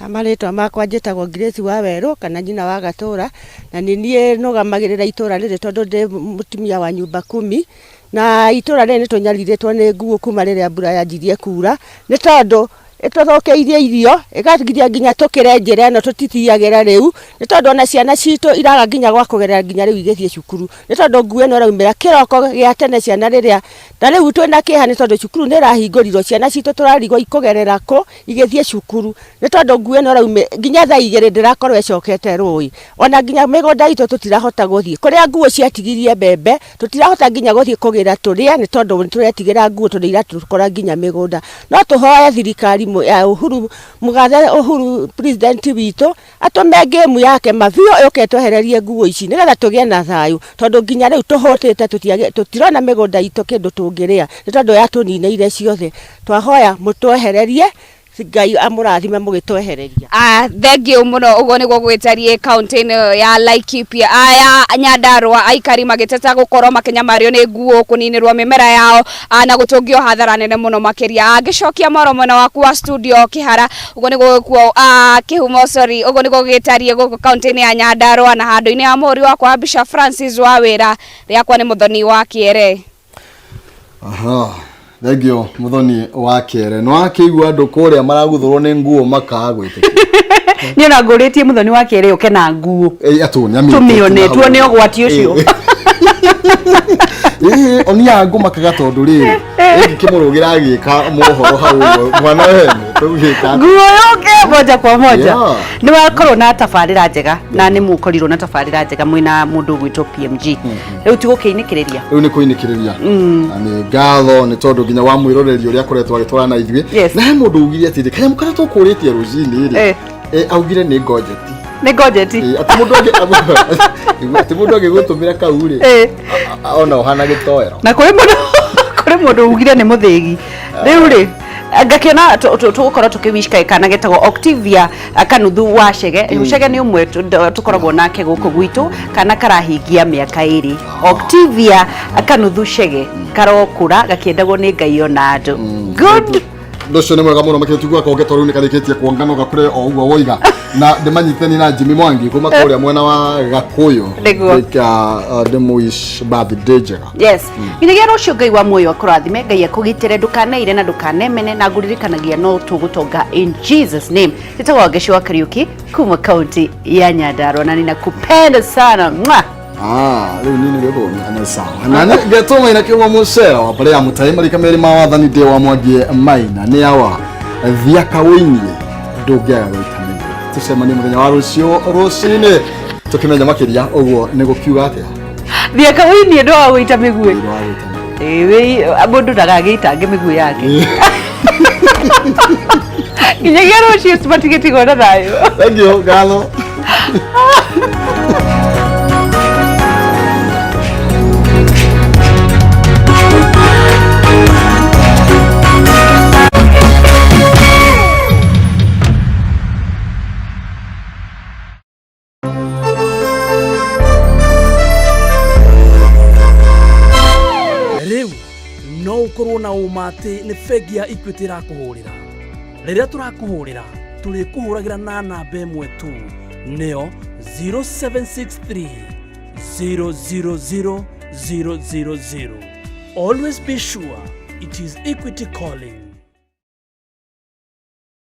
Marĩtwa makwa njĩtagwo Grace wa Werũ kana nyina wa Gatũra, na nĩ niĩ nũgamagĩrĩra itũra rĩrĩ tondũ ndĩ mũtumia wa nyumba kumi. Na itũra rĩrĩ nĩ tũnyarirĩtwo nĩ nguo kuma rĩrĩa mbura yanjirie kura, nĩ tondũ ĩtũthũkĩirie irio, ĩkagiria nginya tũkĩre njĩra ĩno tũtithiagĩra rĩu, nĩ tondũ ona ciana citũ iraga nginya gwa kũgerera nginya rĩu igĩthiĩ cukuru, nĩ tondũ nguo ĩno ĩraumĩra kĩroko gĩa tene ciana rĩrĩa. Na rĩu twĩna kĩeha nĩ tondũ cukuru nĩ ĩrahingũrirwo, ciana citũ tũrarigwo ikũgerera kũ igĩthiĩ cukuru, nĩ tondũ nguo ĩno ĩraumĩra nginya thaa 2 ndĩrakorwo ĩcokete rũĩ. Ona nginya mĩgũnda itũ tũtirahota gũthiĩ kũrĩa nguo ciatigirie mbembe, tũtirahota nginya gũthiĩ kũgĩra tũrĩe, nĩ tondũ nĩ tũretigĩra nguo tondũ iratũkora nginya mĩgũnda. No tũhoe thirikari ya Uhuru Mũgathe, Uhuru president witũ, atũme ngĩmu yake mabiũ yũke ĩtwehererie nguo ici nĩgetha tũgĩe na thayũ, tondũ nginya rĩu tũhũtĩte, tũtirona mĩgũnda itũ kĩndũ tũngĩrĩa, nĩ tondũ yatũninĩire ciothe. Twahoya mũtwehererie, Ngai amũrathime mũgĩtwehereria. Thengio mũno. Ũguo nĩguo gwĩtariĩ kaunti-inĩ ya Laikipia, ya Nyandarua, aikari magĩteta gũkorwo makĩnyamario nĩ nguo, kũninĩrwo mĩmera yao na gũtũngio hathara nene mũno makĩria. Ngĩcokia mwaro mwena waku wa studio Kĩhara, ũguo nĩguo kuo Kĩhumo, sorry, ũguo nĩguo gĩtariĩ gũkũ kaunti-inĩ ya Nyandarua, na handũ-inĩ ha mũhũri wakwa wa mbica Francis wa wĩra rĩakwa nĩ Mũthoni wa Kĩere. Aha. Thengio, Muthoni wa Kĩere. Nĩ wakĩigua andũ kũrĩa maraguthũrwo nĩ nguo makaga gwĩtĩkia. Niĩ ona ngũrĩtie mũthoni wa kerĩ ũke na nguo. Ĩ, atũ nĩ amĩtĩte Tũmĩone, na hau. tuone ũgwati ũcio. Ĩ, onia ngũmakaga tondũ rĩrĩ ĩngĩkĩmũrũgĩra agĩka mohoro hau ũguo mwana wene tũgĩka Nguo yũke moja kwa moja. Yeah. Nĩ wakorwo na tabarĩra njega na nĩ mũkorirwo na tabarĩra njega mwĩna mũndũ ũgwĩtwo PMG. Rĩu ti gũkĩinĩkĩrĩria. Rĩu nĩ kũinĩkĩrĩria na nĩ ngatho nĩ tondũ nginya wa mwĩroreri ũrĩa akoretwo agĩtwarana na ithuĩ. Yes. Na he mũndũ ugire atĩrĩ kanyamũ karĩa tũkũrĩtie rũcinĩ rĩ, augire nĩ ngonjeti. Nĩ ngonjeti. Atĩ mũndũ atĩ mũndũ angĩgũtũmĩra kau rĩ, ona ũhana gĩtoero. Na kũrĩ mũndũ kũrĩ mũndũ ugire nĩ mũthĩgi. Rĩu rĩ ngakĩona tũgũkorwo tũkĩwish kana getagwo Octavia Kanuthu wa Chege. Chege nĩ ũmwe tũkoragwo nake gũkũ gwitũ, kana karahingia mĩaka 2. Octavia Kanuthu Chege karokũra gakĩendagwo nĩ Ngai ona andũ. Good. Ũndũ ũcio nĩ mwega mũno makĩria tiguaga konge tondũ rĩu nĩ karĩkĩtie kuonga no gakũre o ũguo woiga na ndĩmanyitani na Jimmy Mwangi kuma kũrĩa mwena wa Gakũyũ. Nĩguo. Ndĩmũish birthday njega. Yes. Nginyagia rũciũ Ngai wa muoyo akũrathime, Ngai akũgitĩre, ndũkaneire na ndũkanemene, na ngũririkanagia no tũgũtonga in Jesus name. Njĩtagwo Wangeci wa Kariuki kuma kaunti ya Nyandarua na ninakupenda sana. Mwah! Ah, rĩu niĩ nĩrĩo ndũgomia nĩ sawa na nĩ ngetwo Maina kĩũma mũcera wa mbere ya mũtaĩ marika merĩ ma wathani ndĩ wa Mwangi Maina nĩ awa thiaka wĩinie ndũngĩaga gũita mĩguĩ. Tũcemanie mũthenya wa rũciũ rũcinĩ tũkĩmenya makĩria ũguo nĩ gũkiuga atĩa. Thiaka wĩinie ndwaga gũita mĩguĩ. Ĩĩ, mũndũ ndagagĩitange mĩguĩ yake. Nginyagia rũciũ matigĩtigwo na thayũ. Thank you, ngatho. Rĩu no ũkorwo na ũma atĩ nĩ bengi ya Equity ĩrakũhũrĩra. Rĩrĩa tũrakũhũrĩra tũrĩkũhũragĩra na namba ĩmwe tu, nĩyo 0763 000 000. Always be sure it is Equity calling.